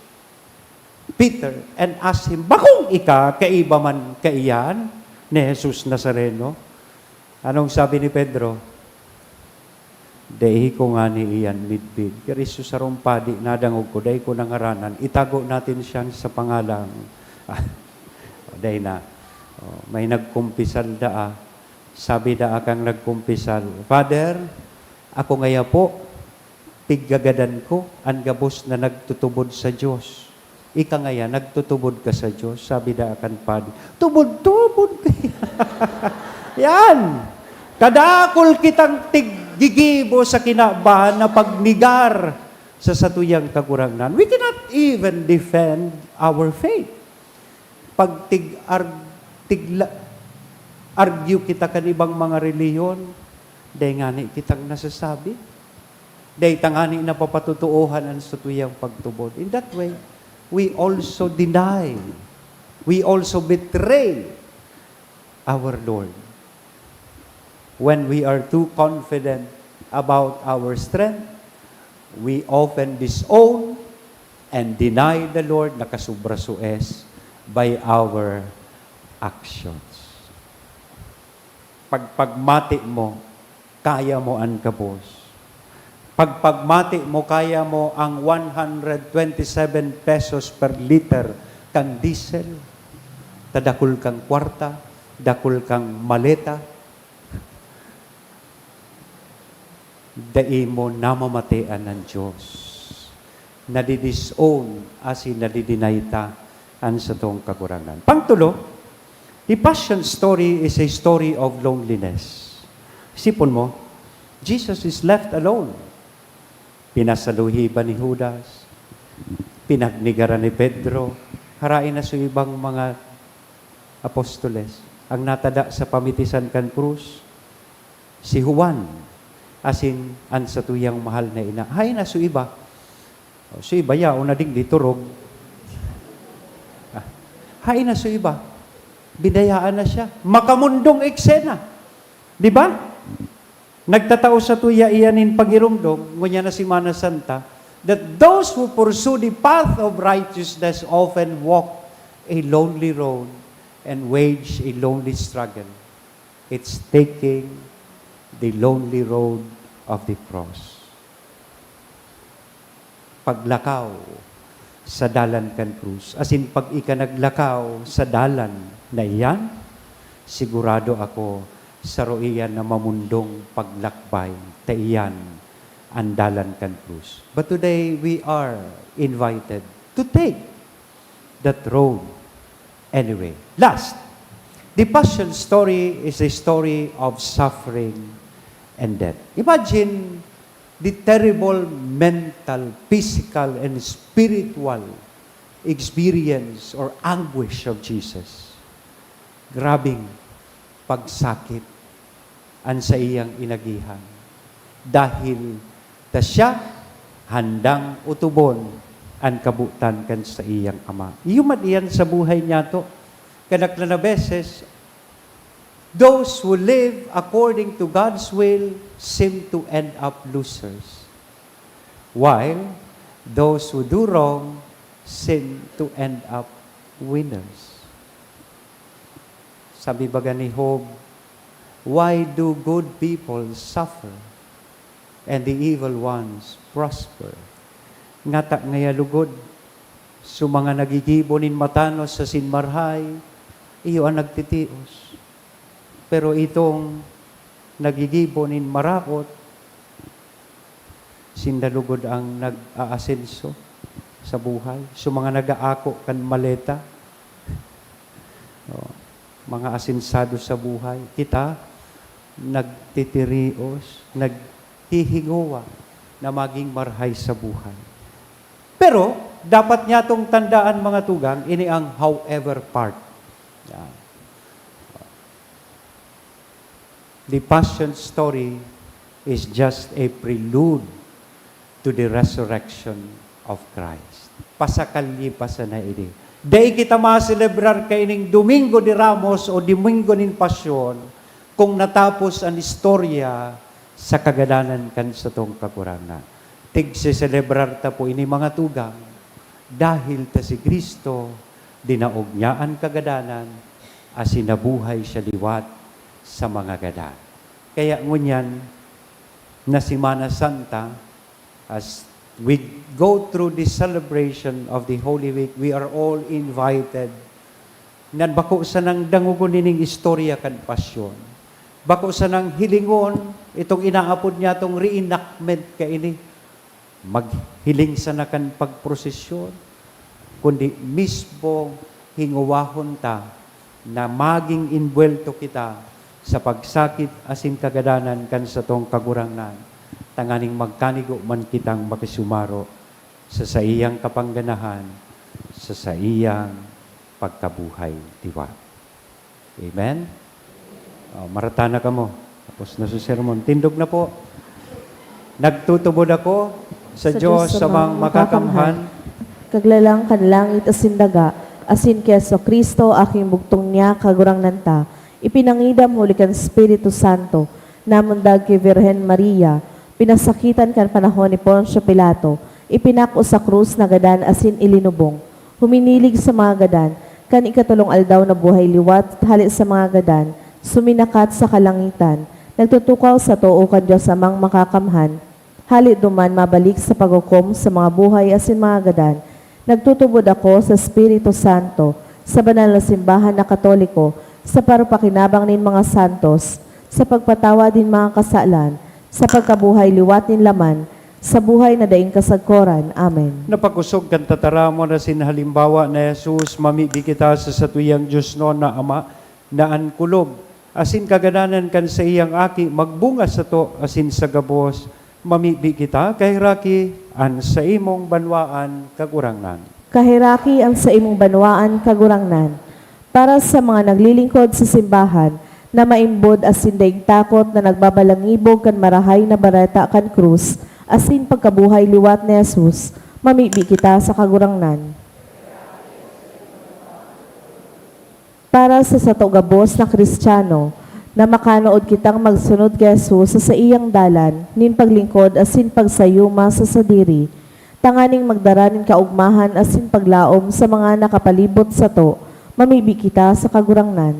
Peter and asked him, "Bakong ika kaiba man kaiyan ni Jesus Nazareno?" Anong sabi ni Pedro? "Dai ko ngani iyan midbid." Pero sa sarong padi, nadangog ko, dai ko nangaranan. Itago natin siya sa pangalang. Dai na. Oh, may nagkumpisal daa. Sabi daa kang nagkumpisal, "Father, ako ngaya po, piggagadan ko an gabos na nagtutubod sa Dios." Ika ngayan, nagtutubod ka sa Diyos, sabi daa kan padi, "Tubod-tubod kaya." Yan! Kadakul kitang tiggigibo sa kinaban na pagnegar sa satuyang Kagurangnan. We cannot even defend our faith. Pag tig-, arg-, tigla-, argue kita kan ibang mga relihiyon, dai ngani kitang nasasabi. Dai ta ngani napapatotoohan an satuyang pagtubod. In that way, we also deny, we also betray our Lord. When we are too confident about our strength, we often disown and deny the Lord, nakasubra so es, by our actions. Pagpagmati mo, kaya mo an gabos. Pagpagmati mo, kaya mo ang one hundred twenty-seven pesos per liter kan diesel. Ta dakul kang kwarta, dakul kang maleta. Dai mo namamatean an Diyos. Nadi-disown asin nadi-deny ta an satong Kagurangnan. Pangtulo, the Passion story is a story of loneliness. Isipon mo, Jesus is left alone. Pinasaluhiban ni Judas, pinagnegaran ni Pedro, harain na so ibang mga apostoles. Ang natada sa pamitisan kan krus, si Juan, asin an satuyang mahal na ina. Hain na so iba? O, so iba, yaon na digdi, turog. Ah, hain na so iba? Binayaan na siya. Makamundong eksena. Di ba? Nagtatao satuya iyan nin pagiromdom, ngunyan na Semana Santa, that those who pursue the path of righteousness often walk a lonely road and wage a lonely struggle. It's taking the lonely road of the cross. Paglakaw sa dalan kan krus, asin pag ika naglakaw sa dalan na iyan, sigurado ako, saro iyan na mamundong paglakbay, ta iyan an dalan kan krus. But today, we are invited to take that road anyway. Last, the Passion story is a story of suffering and death. Imagine the terrible mental, physical, and spiritual experience or anguish of Jesus. Grabing pagsakit an saiyang inagihan, dahil ta siya handang otobon an kabotan kan saiyang Ama. Iyo man iyan sa buhay niyato. Kadaklan na beses, those who live according to God's will seem to end up losers, while those who do wrong seem to end up winners. Sabi baga ni Job, "Why do good people suffer and the evil ones prosper?" Ngata ngaya lugod, so mga nagigibo nin matanos asin marhay, iyo an nagtitios. Pero itong nagigibo nin maraot, sinda lugod ang nag-aasenso sa buhay. So, mga nag-aako kan maleta, oh, mga asensado sa buhay. Kita, nagtitirios, naghihingowa na maging marhay sa buhay. Pero, dapat niyatong tandaan, mga tugang, ini ang however part. Yan. The Passion story is just a prelude to the resurrection of Christ. Pasakalye pa sana ini. Dai kita maselebrar kaining Domingo de Ramos o Domingo nin Pasyon kung natapos an istorya sa kagadanan kan satong Kagurangnan. Tigseselebrar ta po ini, mga tugang, dahil ta si Cristo, dinaog niya an kagadanan, asin nabuhay siya liwat sa mga gadan. Kaya ngunyan na Semana Santa, as we go through this celebration of the Holy Week, we are all invited na bako sanang dangogon nining istorya kan Pasyon. Bako sanang hilingon itong inaapod niyatong reenactment kaini. Maghiling sana kan pagprosesyon. kundi mismong hingowahon ta na maging inbuwelto kita sa pagsakit asin kagadanan kan satong Kagurangnan, tanganing magkanigo man kitang makisumaro sa saiyang kapangganahan, sa saiyang pagkabuhay liwat. Amen? O, marata na kamo. Tapos na sa sermon. Tindog na po. Nagtutubod ako sa Sa Diyos Diyos amang amang makakamhan. Makakamhan, kaglalang kan langit asin daga, asin ki Jesu-Cristo, aking bugtong niya, Kagurangnan ta, ipinangidam huli kan Espiritu Santo, namundag ki Birhen Maria, pinasakitan kan panahon ni Poncio Pilato, ipinako sa krus, nagadan asin ilinubong. Huminilig sa mga gadan, kan ikatolong aldaw nabuhay liwat hale sa mga gadan, suminakat sa kalangitan, nagtutukaw sa too kan Dios Amang Makakamhan, hale duman mabalik sa paghukom sa mga buhay asin mga gadan. Nagtutubod ako sa Espiritu Santo, sa banal na simbahan na Katoliko, sa parupakinabang nin mga santos, sa pagpatawad nin mga kasalan, sa pagkabuhay liwat nin laman, sa buhay na daing kasagkoran. Amen. Napakosog kan tataramon asin halimbawa na Jesus, mamibi kita sa satuyang diosnon na Ama, na an kulog asin kagadanan kan saiyang Aki magbunga sato asin sa gabos mamibi kita. Kaheraki an saimong banwaan, Kagurangnan. Kaheraki an saimong banwaan, Kagurangnan. Para sa mga naglilingkod sa simbahan na maimbod asin daing takot na nagbabalangibog kan Marahay na Bareta kan krus asin pagkabuhay liwat ni Jesus, mamibi kita sa Kagurangnan. Para sa sato gabos na Kristiyano, na makanood kitang magsunod ki Jesus sa saiyang dalan nin paglingkod asin pagsayuma sa sadiri, tanganing magdara nin kaogmahan asin paglaom sa mga nakapalibot sato, mamibi kita sa Kagurangnan.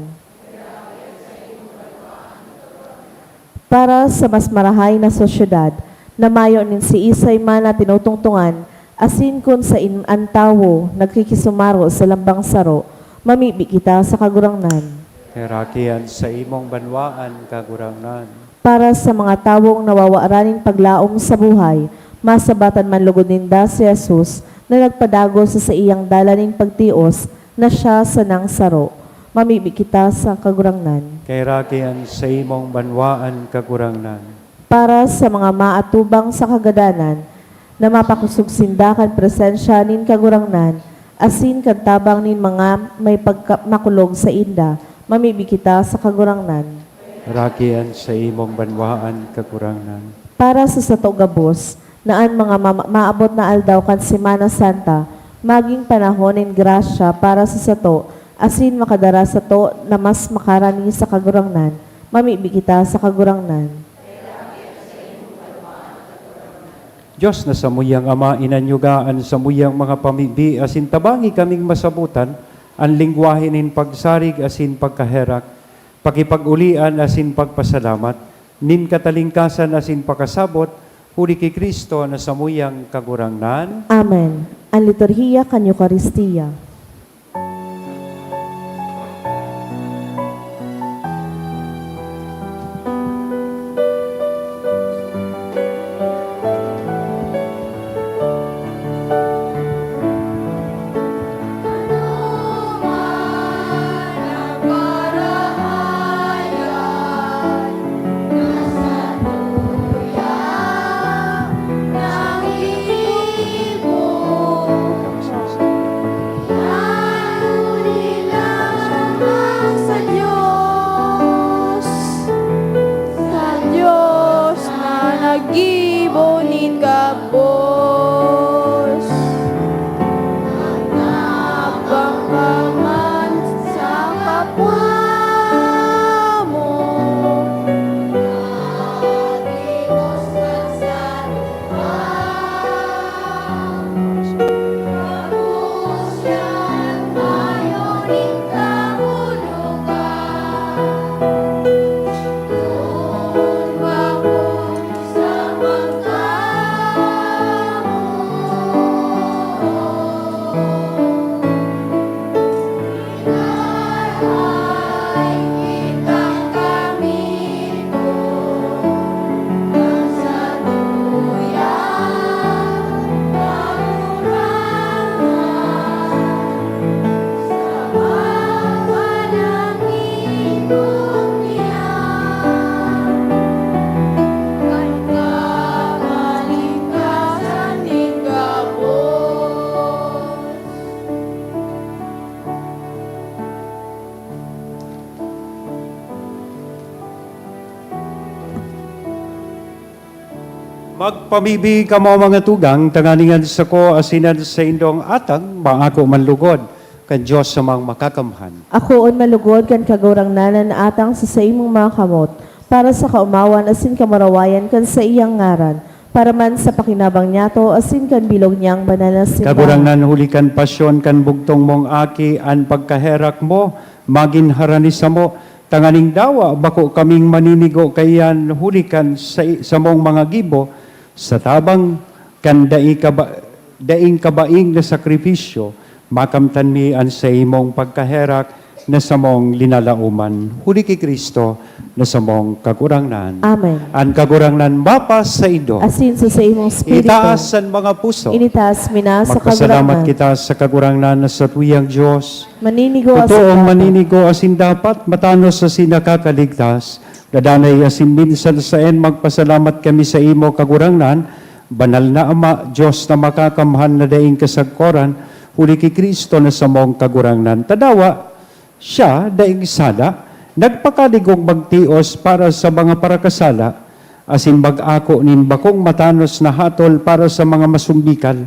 Para sa mas marahay na sosyedad, na mayo nin siisay man na tinutungtungan, asin kun saen an tawo nagkikisumaro sa lambang saro, mamibi kita sa Kagurangnan. Heraki an saimong banwaan, Kagurangnan. Para sa mga tawong nawawaran nin paglaom sa buhay, masabatan man lugod ninda si Jesus na nagpadagos sa saiyang dalan nin pagtios na siya sanang saro. Mamibi kita sa Kagurangnan. Kaheraki an saimong banwaan, Kagurangnan. Para sa mga maatubang sa kagadanan, na mapakosog sinda kan presensya nin Kagurangnan, asin kan tabang nin mga may pagka-, makulog sainda, mamibi kita sa Kagurangnan. Heraki an saimong banwaan, Kagurangnan. Para sa sato gabos, na an mga mama-, maabot na aldaw kan Semana Santa magin panahon nin grasya para sa sato, asin makadara sato na mas makarani sa Kagurangnan, mamibi kita sa Kagurangnan. Dios na samuyang Ama, inanyuga an samuyang mga pamibi asin tabangi kaming masabotan an lengwahe nin pagsarig asin pagkaherak. Pakipag-olian asin pagpasalamat nin katalingkasan asin pakasabot, huli ki Cristo na samuyang Kagurangnan. Amen. An liturhiya kan Eukaristia. Pagpamibi kamo, mga tugang, tanganing an sako asin an saindong atang maako man lugod kan Dios Amang Makakamhan. Akoon man lugod kan Kagurangnan an atang sa saimong mga kamot, para sa kaomawan asin kamurawayan kan saiyang ngaran, para man sa pakinabang niyato asin kan bilog niyang banal na simbahan. Kagurangnan, huli kan pasyon kan bugtong mong Aki, an pagkaherak mo magin harani samo, tanganing dawa bako kaming maninigo kaiyan huli kan sa, samong mga gibo, sa tabang kan dai kaba-, daing kabaing na sakripisyo, makamtan mi an saimong pagkaherak na samong linalaoman. Huli ki Cristo na samong Kagurangnan. Amen. An Kagurangnan mapasaindo. Asin sa saimong espiritu. Itaas an mga puso. Initaas mi na sa Magpasalamat Kagurangnan. Kita sa Kagurangnan na satuyang Dios. Maninigo asin Totoong dapat. Maninigo asin dapat, matanos asin nakakaligtas. Dadanay asin minsan saen magpasalamat kami sa imo, Kagurangnan, Banal na Ama, Dios na makakamhan na daing kasagkoran, huli ki Cristo na samong Kagurangnan. Tadawa, siya, daing sala, nagpakaligong magtios para sa mga parakasala, asin mag-ako nin bakong matanos na hatol para sa mga masumbikal.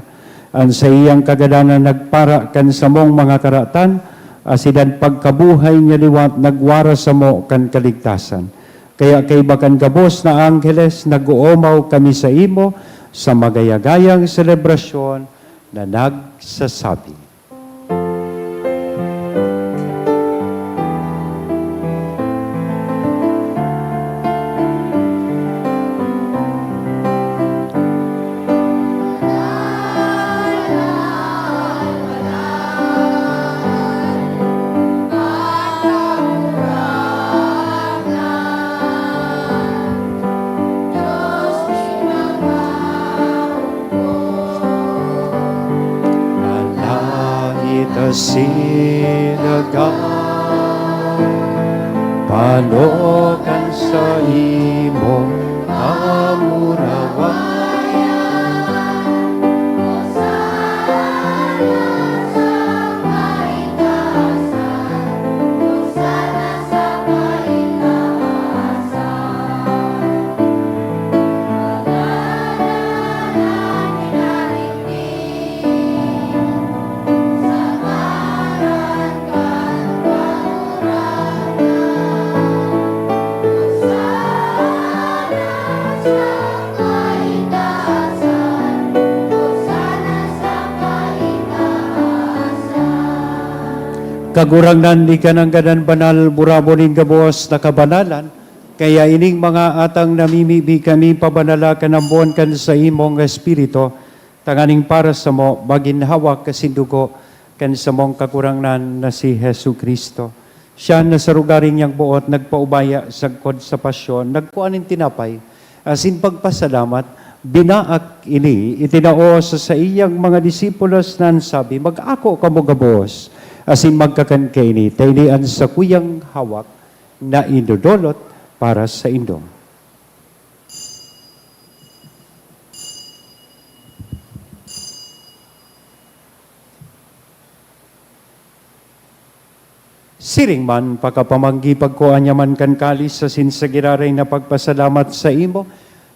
An saiyang kagadanan nagpara kan samong mga karatan, asin an pagkabuhay niya liwat nagwara samo kan kaligtasan. Kaya kaiba kan gabos na angheles, nag-oomaw kami saimo sa magayagayang selebrasyon na nagsasabi. An langit asin daga, pano kan saimong kamurawayan. Kagurangnan, ika nanggad an banal, burabon nin gabos na kabanalan, kaya ining mga atang namimibi kami pabanala kan ambon kan saimong Espiritu, tanganing para samo magin hawak asin dugo kan samong Kagurangnan na si Jesu-Cristo. Siya na sa rogaring niyang boot nagpaubaya sagkod sa pasyon, nagkua nin tinapay, asin pagpasalamat, binaak ini, itinao sa saiyang mga disipulos na an sabi, "Mag-ako kamo gabos, asin magkakan kaini, ta ini an sakuyang hawak na idodolot para saindo." Siring man, pakapamanggi, pagkua niya man kan kalis asin sa giraray na pagpasalamat saimo,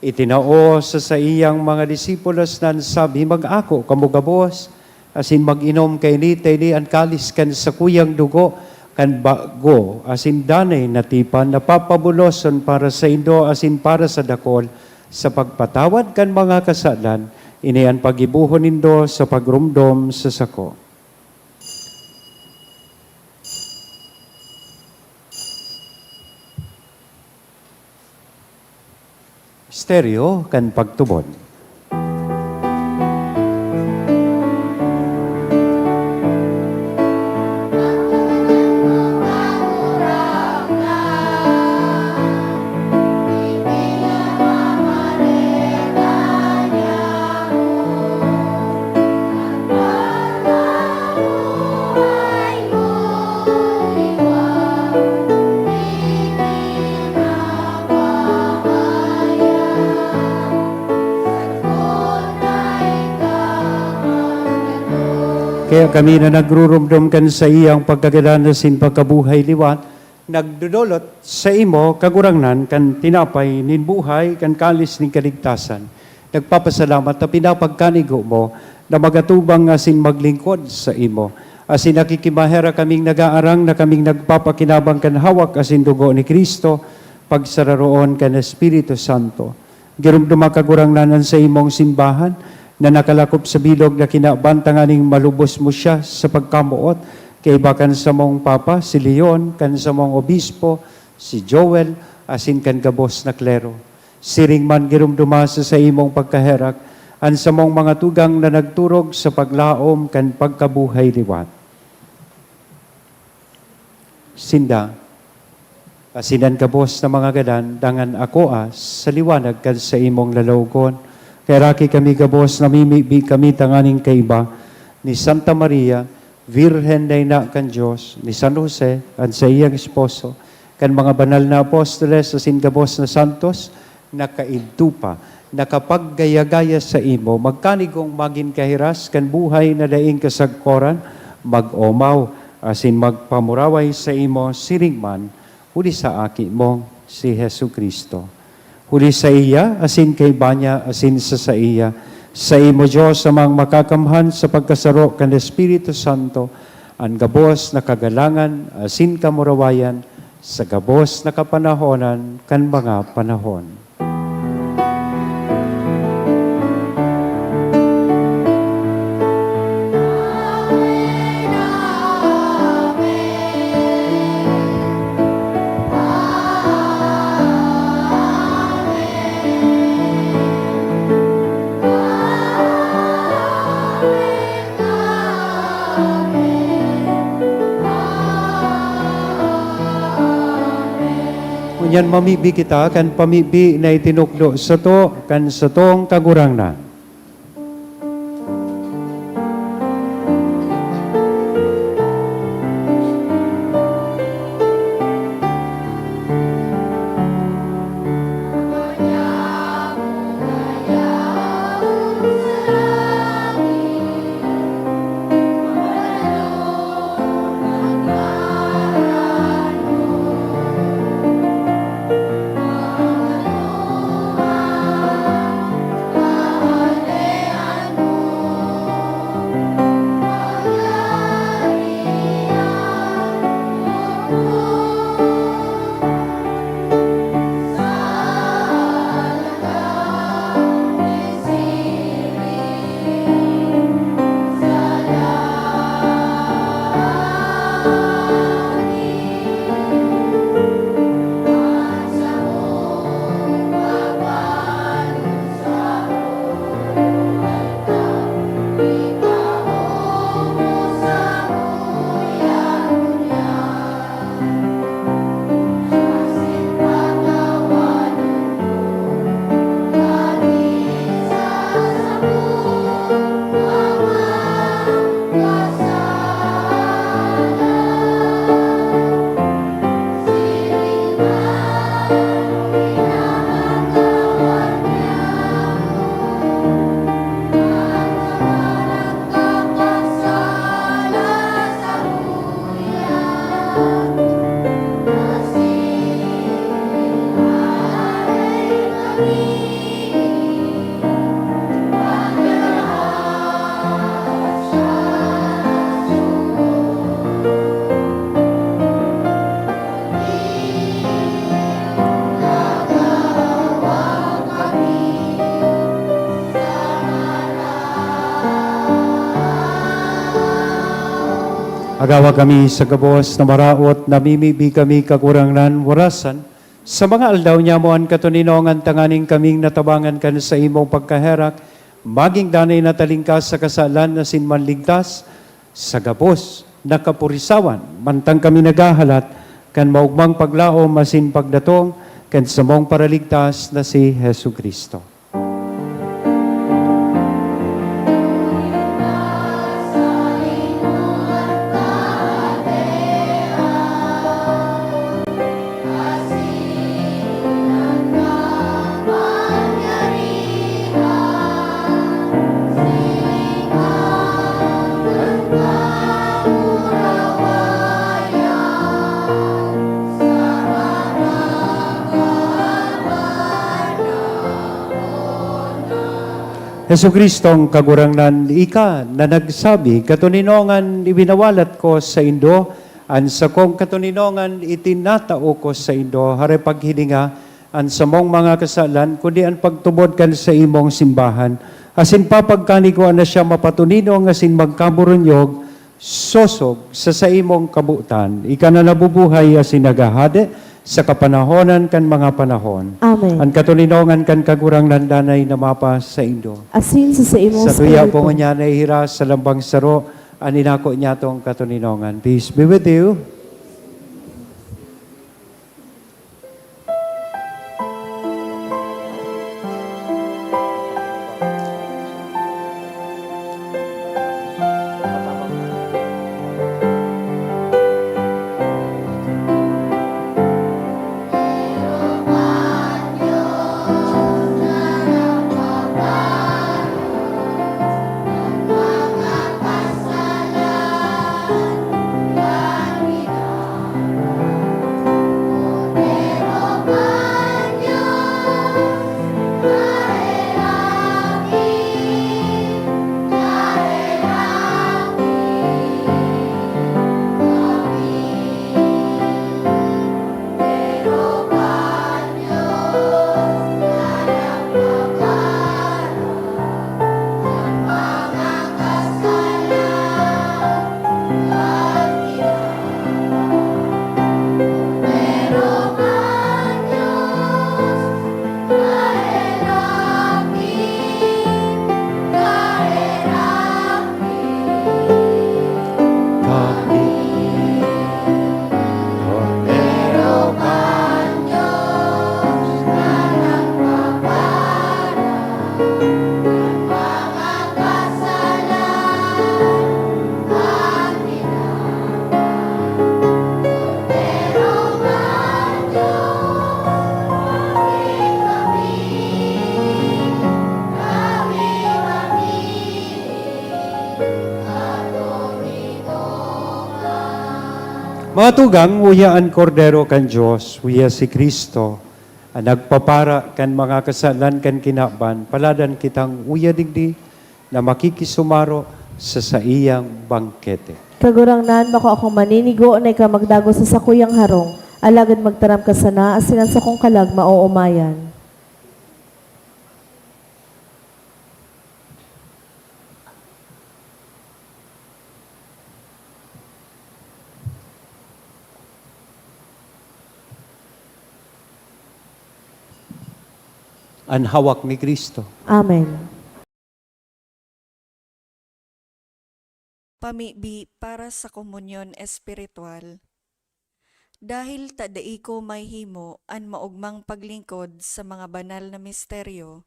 itinao sa saiyang mga disipulos na an sabi, "Mag-ako kamo gabos, asin mag-inom kaini, ta ini an kalis kan sakuyang dugo kan bago asin danay na tipan, na papabuloson para saindo asin para sa dakol, sa pagpatawad kan mga kasalan. Ini an paggibohon nindo sa pagromdom sa sako." Misteryo kan pagtubod. Kaya kami na nagruromdom kan saiyang pagkagadan asin pagkabuhay liwat, nagdodolot saimo, Kagurangnan, kan tinapay nin buhay, kan kalis nin kaligtasan. Nagpapasalamat ta pinapagkanigo mo na magatubang asin maglingkod saimo. Asin nakikimaherak kaming nagaarang na kaming nagpapakinabang kan hawak asin dugo ni Cristo, pagsararoon kan Espiritu Santo. Giromdoma, Kagurangnan, an saimong simbahan na nakalakop sa bilog na kinaban tanganing malubos mo siya sa pagkamoot, kaiba kan samong Papa, si Leon, kan samong Obispo, si Joel, asin kan gabos na klero. Siring man, giromdoma sa saimong pagkaherak an samong mga tugang na nagturog sa paglaom kan pagkabuhay liwat. Sinda, asin an gabos na mga gadan, dangan akoa sa liwanag kan saimong lalawogon. Kaheraki kami gabos, namimibi kami tanganing kaiba ni Santa Maria, Birhen na ina kan Dios, ni San Jose, an saiyang esposo, kan mga banal na apostoles asin gabos na santos, nakaidto pa, nakapaggaya-gaya saimo, magkanigong magin kahiras kan buhay na daing kasagkoran, mag-omaw asin magpamuraway saimo siring man huli sa Aki mong si Jesu-Cristo. Huli saiya, asin kaiba niya, asin sa saiya, saimo, Dios Amang Makakamhan, sa pagkasaro kan Espiritu Santo, an gabos na kagalangan asin kamurawayan sa gabos na kapanahonan kan mga panahon. Ngunyan mamibi kita kan pamibi na itinukdo sato kan satong Kagurangnan. Agawa kami sa gabos na maraot, namimibi kami, Kagurangnan, warasan, sa mga aldaw nyamo an katoninongan tanganing kaming natabangan kan saimong pagkaherak, maging danay na talingkas sa kasalan asin manligtas sa gabos na kapurisawan, mantang kami naghahalat kan maogmang paglaom asin pagdatong kan samong Paraligtas na si Jesu-Cristo. Jesu-Cristong Kagurangnan, ika na nagsabi, "Katoninongan ibinawalat ko saindo, an sakong katoninongan itinatao ko saindo." Hare paghilinga an samong mga kasalan, kundi an pagtubod kan saimong simbahan, asin papagkanigwa na siya mapatoninong asin magkaburunyog, sosog sa saimong kabotan. Ika na nabubuhay asin naghahade sa kapanahonan kan mga panahon. Amen. An katoninongan kan Kagurangnan danay na mapasaindo. Asin sa saimong Sa tuya espiritu. po ngunyan nahihiras sa lambang saro, an inako niyatong katoninongan. Peace be with you. Mga tugang, uya an Kordero kan Dios, uya si Cristo, an nagpapara kan mga kasalan kan kinaban. Paladan kitang uya digdi na makikisumaro sa saiyang bangkete. Kagurangnan, bako akong maninigo na ika magdagos sa sakuyang harong, alagad magtaram ka sana asin an sakong kalag maoomayan. An hawak ni Cristo. Amen. Pamibi para sa komunyon espiritual. Dahil ta dai ko mahimo an maogmang paglingkod sa mga banal na misteryo,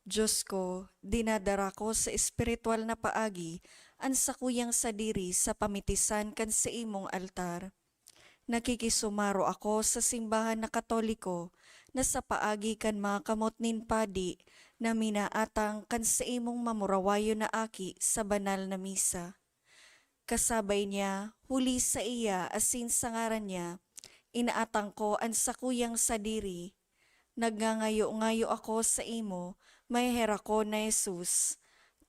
Dios ko, dinadara ko sa espiritual na paagi an sakuyang sadiri sa pamitisan kan saimong altar. Nakikisumaro ako sa simbahan na Katoliko na sa paagi kan mga kamot nin padi na minaatang kan saimong mamurawayon na aki sa banal na misa. Kasabay niya, huli saiya asin sa ngaran niya, inaatang ko an sakuyang sadiri. Nagngangayo-ngayo ako saimo, maheherakon na Jesus.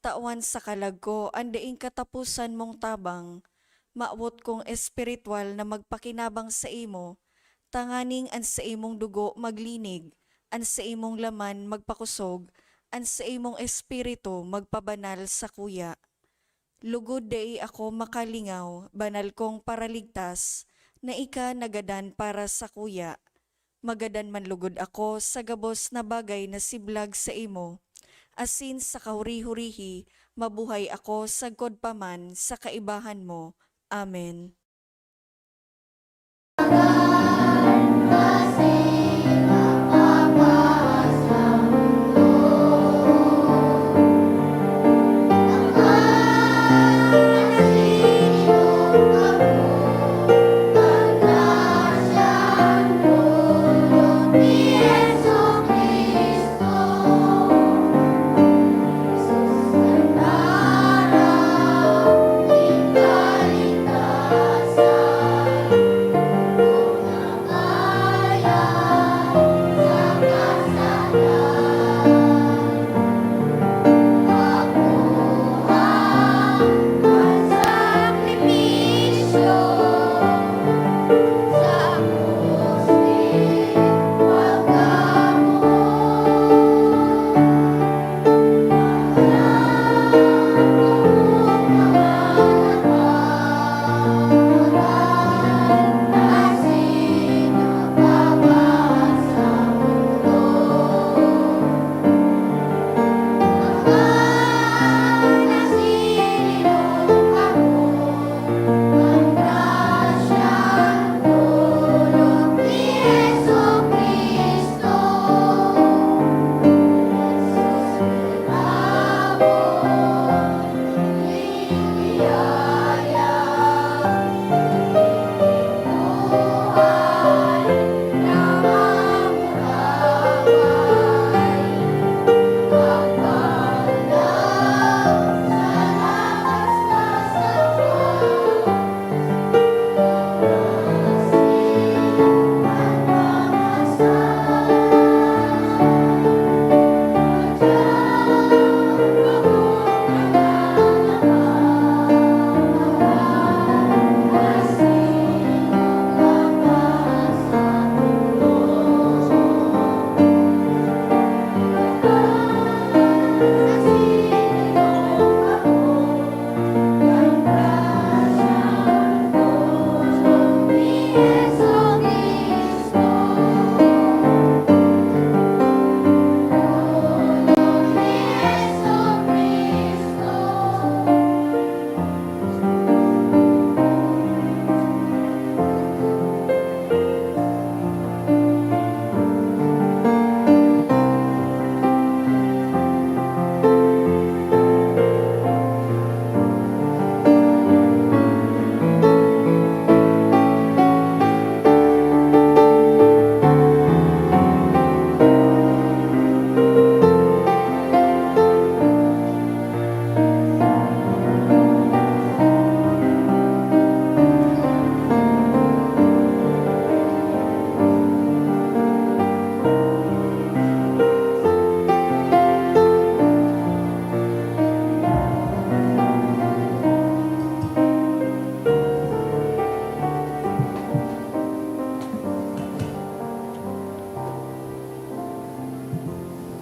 Tawan sa kalag ko an daing kataposan mong tabang. Mawot kong espiritual na magpakinabang saimo, tanganing an saimong dugo maglinig, an saimong laman magpakosog, an saimong espiritu magpabanal sakuya. Lugod dai ako makalingaw, banal kong Paraligtas, na ika nagadan para sakuya. Magadan man lugod ako sa gabos na bagay na siblag saimo, asin sa kahuri-hurihi mabuhay ako sagkod pa man sa kaibahan mo. Amen.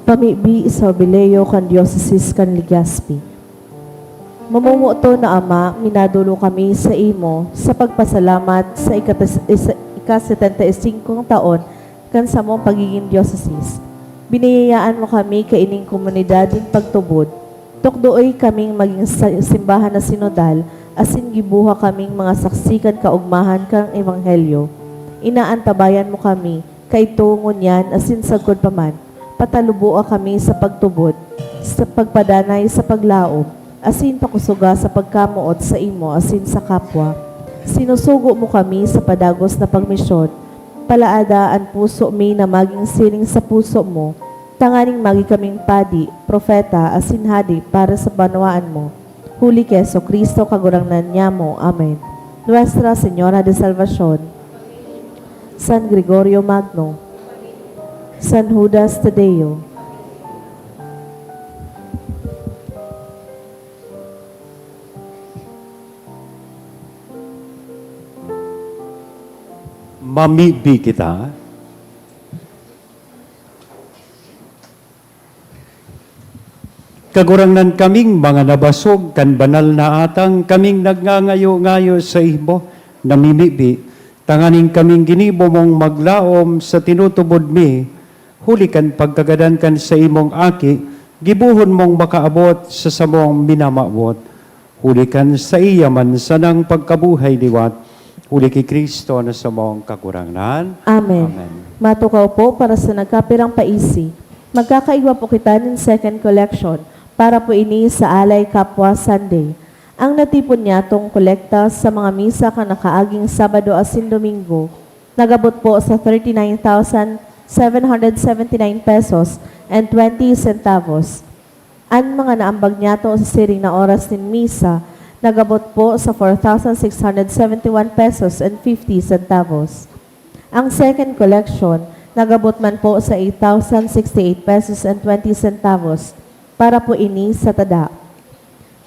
Pamibi sa Jubileo kan Diyosesis kan Legazpi. Mamomoton na Ama, minadolo kami sa imo sa pagpasalamat sa ikatas-, isa-, ika-setenta y singkong taon kan samong pagigin diyosesis. Biniyayaan mo kami kaining komunidad nin pagtubod. Tukdoy kaming magin sa-, simbahan na sinodal, asin gibuha kaming mga saksi kan kaogmahan kan Ebanghelyo. Inaantabayan mo kami, kaidto, ngunyan, asin sagkod pa man. Pataluboa kami sa pagtubod, sa pagpadanay sa paglaom, asin pakusoga sa pagkamoot sa imo asin sa kapwa. Sinusugo mo kami sa padagos na pagmisyon. Palaada an puso mi na magin siring sa puso mo, tanganing magi kaming padi, propeta, asin hade para sa banwaan mo. Huli ki Jesu-Cristo, Kagurangnan nyamo. Amen. Nuestra Señora de Salvacion, San Gregorio Magno, San Judas Tadeo. Mamibi kita. Kagurangnan, kaming mga nabasog kan banal na atang, kaming nagngangayo-ngayo saimo, namimibi, tanganing kaming ginibo mong maglaom sa tinutubod mi, huli kan pagkagadan kan saimong Aki, gibohon mong makaabot sa samong minamawot. Huli kan saiya man sanang pagkabuhay liwat, huli ki Cristo na samong Kagurangnan. Amen. Amen. Matukaw po para sa nagkapirang paisi. Magkakaigwa po kita nin second collection para po ini sa Alay Kapwa Sunday. Ang natipon niyatong kolekta sa mga misa kan nakaaging Sabado asin Domingo, nag-abot po sa thirty-nine thousand seven hundred seventy-nine pesos and twenty centavos. An mga naambag niyato sa siring na oras nin misa, nag-abot po sa four thousand six hundred seventy-one pesos and fifty centavos. Ang second collection, nag-abot man po sa eight thousand sixty-eight pesos and twenty centavos para po ini sa tada.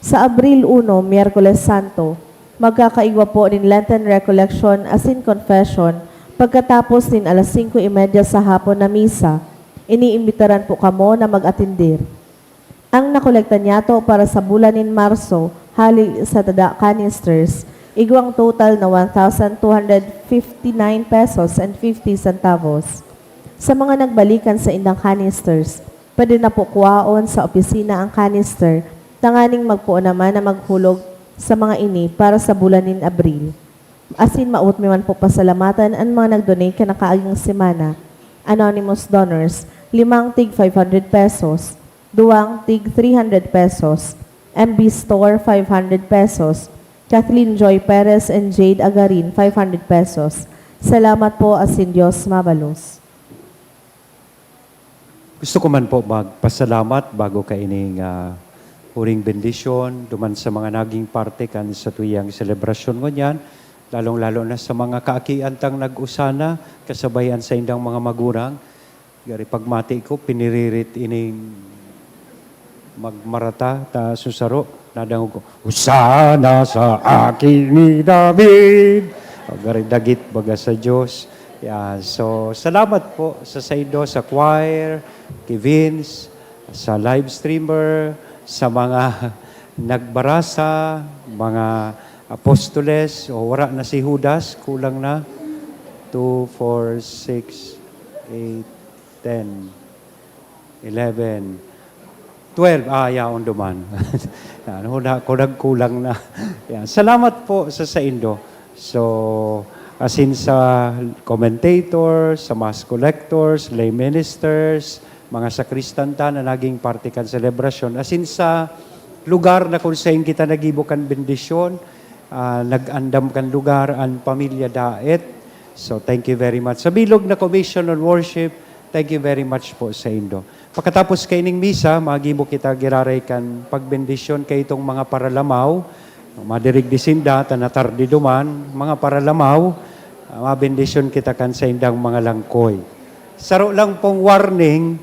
Sa Abril uno, Miyerkules Santo, magkakaigwa po nin Lenten Recollection asin Confession pagkatapos nin alas singko y media sa hapon na misa. Iniimbitaran po kamo na mag-atender. Ang nakolekta niyato para sa bulan nin Marso, hali sa tada canisters, igwang total na one thousand two hundred fifty-nine pesos and fifty centavos. Sa mga nagbalikan sa indang canisters, pwede na po kuwaon sa opisina ang canister, tanganing magpoon naman na maghulog sa mga ini para sa bulan nin Abril. Asin maot mi man po pasalamatan an mga nag-donate kan nakaaging semana. Anonymous donors, limang tig five hundred pesos, duwang tig three hundred pesos, M B Store, five hundred pesos, Kathleen Joy Perez and Jade Agarin, five hundred pesos. Salamat po, asin Dios mabalos. Gusto ko man po magpasalamat bago kaining, ah, huring bendisyon duman sa mga naging parte kan satuyang selebrasyon ngunyan, lalong-lalo na sa mga kaakian tang nag-usana, kasabay an saindang mga magurang. Gari pagmati ko, piniririt ining magmarata ta susaro, nadangog ko, "Hosana sa Aki ni David!" O, gari dagit baga sa Diyos. Yan. So, salamat po sa saindo, sa choir, kay Vince, sa live streamer, sa mga nagbarasa, mga apostoles, o wala na si Judas, kulang na. Two, four, six, eight, ten, eleven, twelve. Ah, yaon duman. Yan, huna ko, nagkulang na. Yan. Salamat po sa saindo. So, asin sa commentators, sa mass collectors, lay ministers, mga sakristan ta na naging parte kan selebrasyon, asin sa lugar na kung sain kita nagibo kan bendisyon, ah, nag-andam kan lugar, an pamilya Daet. So, thank you very much. Sa bilog na Commission on Worship, thank you very much po saindo. Pakatapos kaining misa, magibo kita giraray kan pagbendisyon kaitong mga paralamaw. Madirigdi sinda, ta natardi duman, mga paralamaw, ah, mabendisyon kita kan saindang mga langkoy. Saro lang pong warning,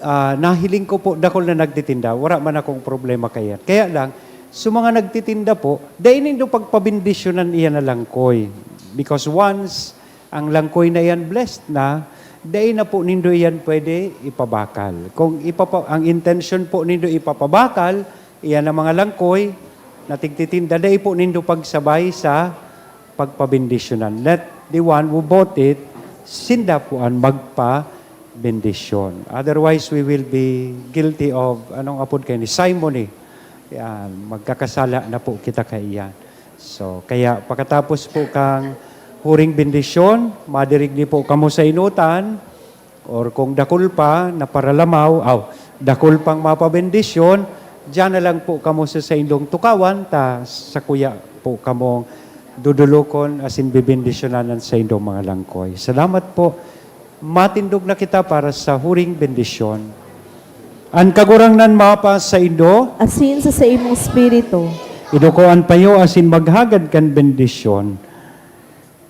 ah, nahiling ko po, dakul na nagtitinda, wala man akong problema kaiyan. Kaya lang, sa mga nagtitinda po, dai nindo pagpabendisyonan iyan na langkoy. Because once ang langkoy na iyan blessed na, Dai na po nindo iyan pwede ipabakal. Kung ipapa-, ang intensyon po nindo ipapabakal, iyan ang mga langkoy na tigtitinda, dai po nindo pagsabay sa pagpabendisyonan. Let the one who bought it, sinda po an magpabendisyon. Otherwise, we will be guilty of, anong apod kaini, simony. Yan, magkakasala na po kita kaiyan. So, kaya pakatapos po kang huring bendisyon, madirigdi po kamo sa inutan, or kung dakul pa, na paralamaw, aw, dakul pang mapabendisyon, diyan na lang po kamo sa saindong tukawan, ta sakuya po kamong dudulokon asin bebendisyonan an saindong mga langkoy. Salamat po. Matindog na kita para sa huring bendisyon. An Kagurangnan mapa saindo. Asin sa saimong espiritu. Iduko an payo asin maghagad kan bendisyon.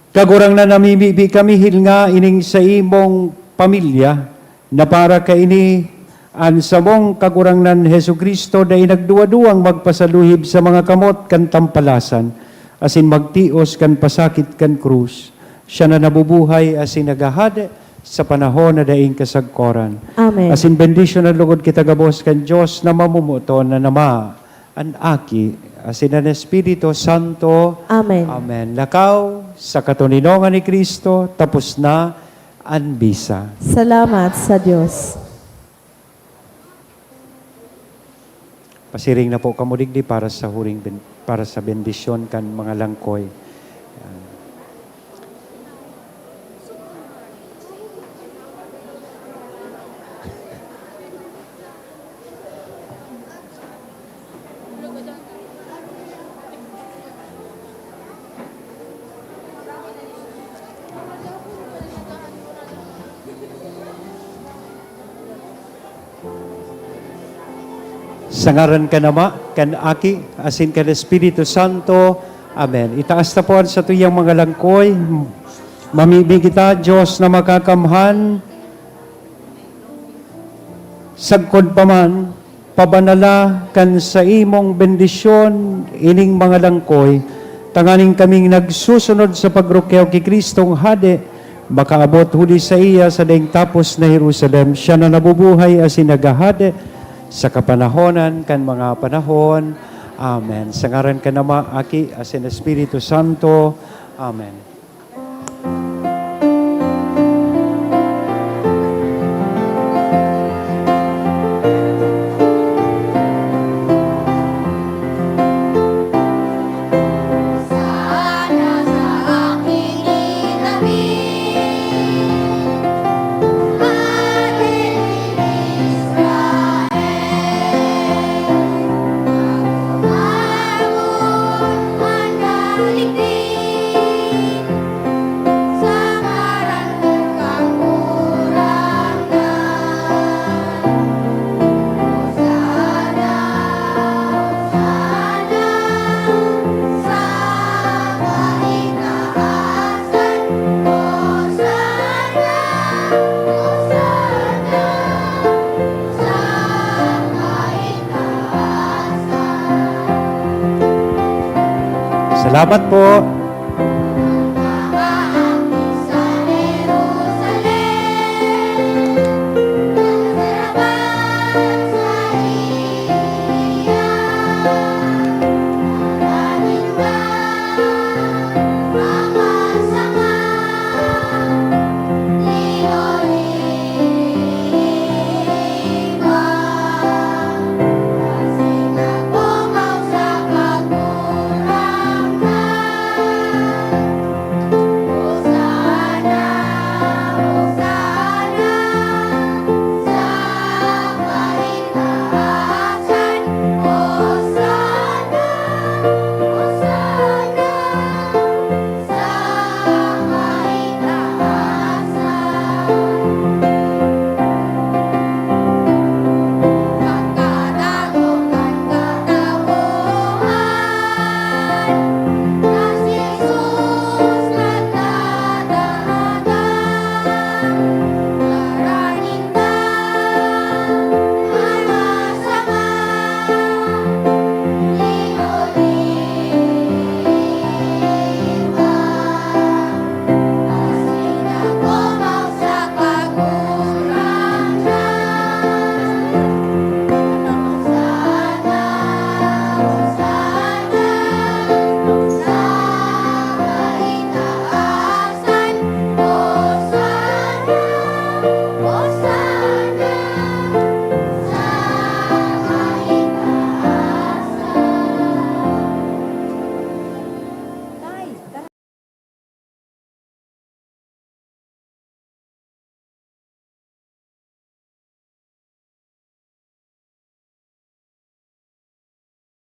Kagurangnan, namimibi kami hilnga ining saimong pamilya, na para kaini an samong Kagurangnan Jesu-Cristo dai nagduwa-duwang magpasaluhib sa mga kamot kan tampalasan, asin magtios kan pasakit kan krus. Siya na nabubuhay asin naghahade sa panahon na daing kasagkoran. Amen. Asin bendisyonan logod kita gabos kan Dios na mamomoton na Ama, an Aki, asin an Espiritu Santo. Amen. Amen. Lakaw, sa katoninongan ni Cristo, tapos na an misa. Salamat sa Dios. Pasiring na po kamo digdi para sa huring ben-, para sa bendisyon kan mga langkoy. Yan. Sa ngaran kan Ama, kan Aki, asin kan Espiritu Santo. Amen. Itaas ta po an satuyang mga langkoy. Mamibi kita, Dios na makakamhan. Sagkod pa man, pabanala kan saimong bendisyon ining mga langkoy, tanganing kaming nagsusunod sa pagrukyaw ki Cristong Hade, makaabot huli saiya sa daing tapos na Jerusalem. Siya na nabubuhay asin naghahade sa kapanahonan kan mga panahon. Amen. Sa ngaran kan Ama, Aki, asin Espiritu Santo. Amen. Salamat po.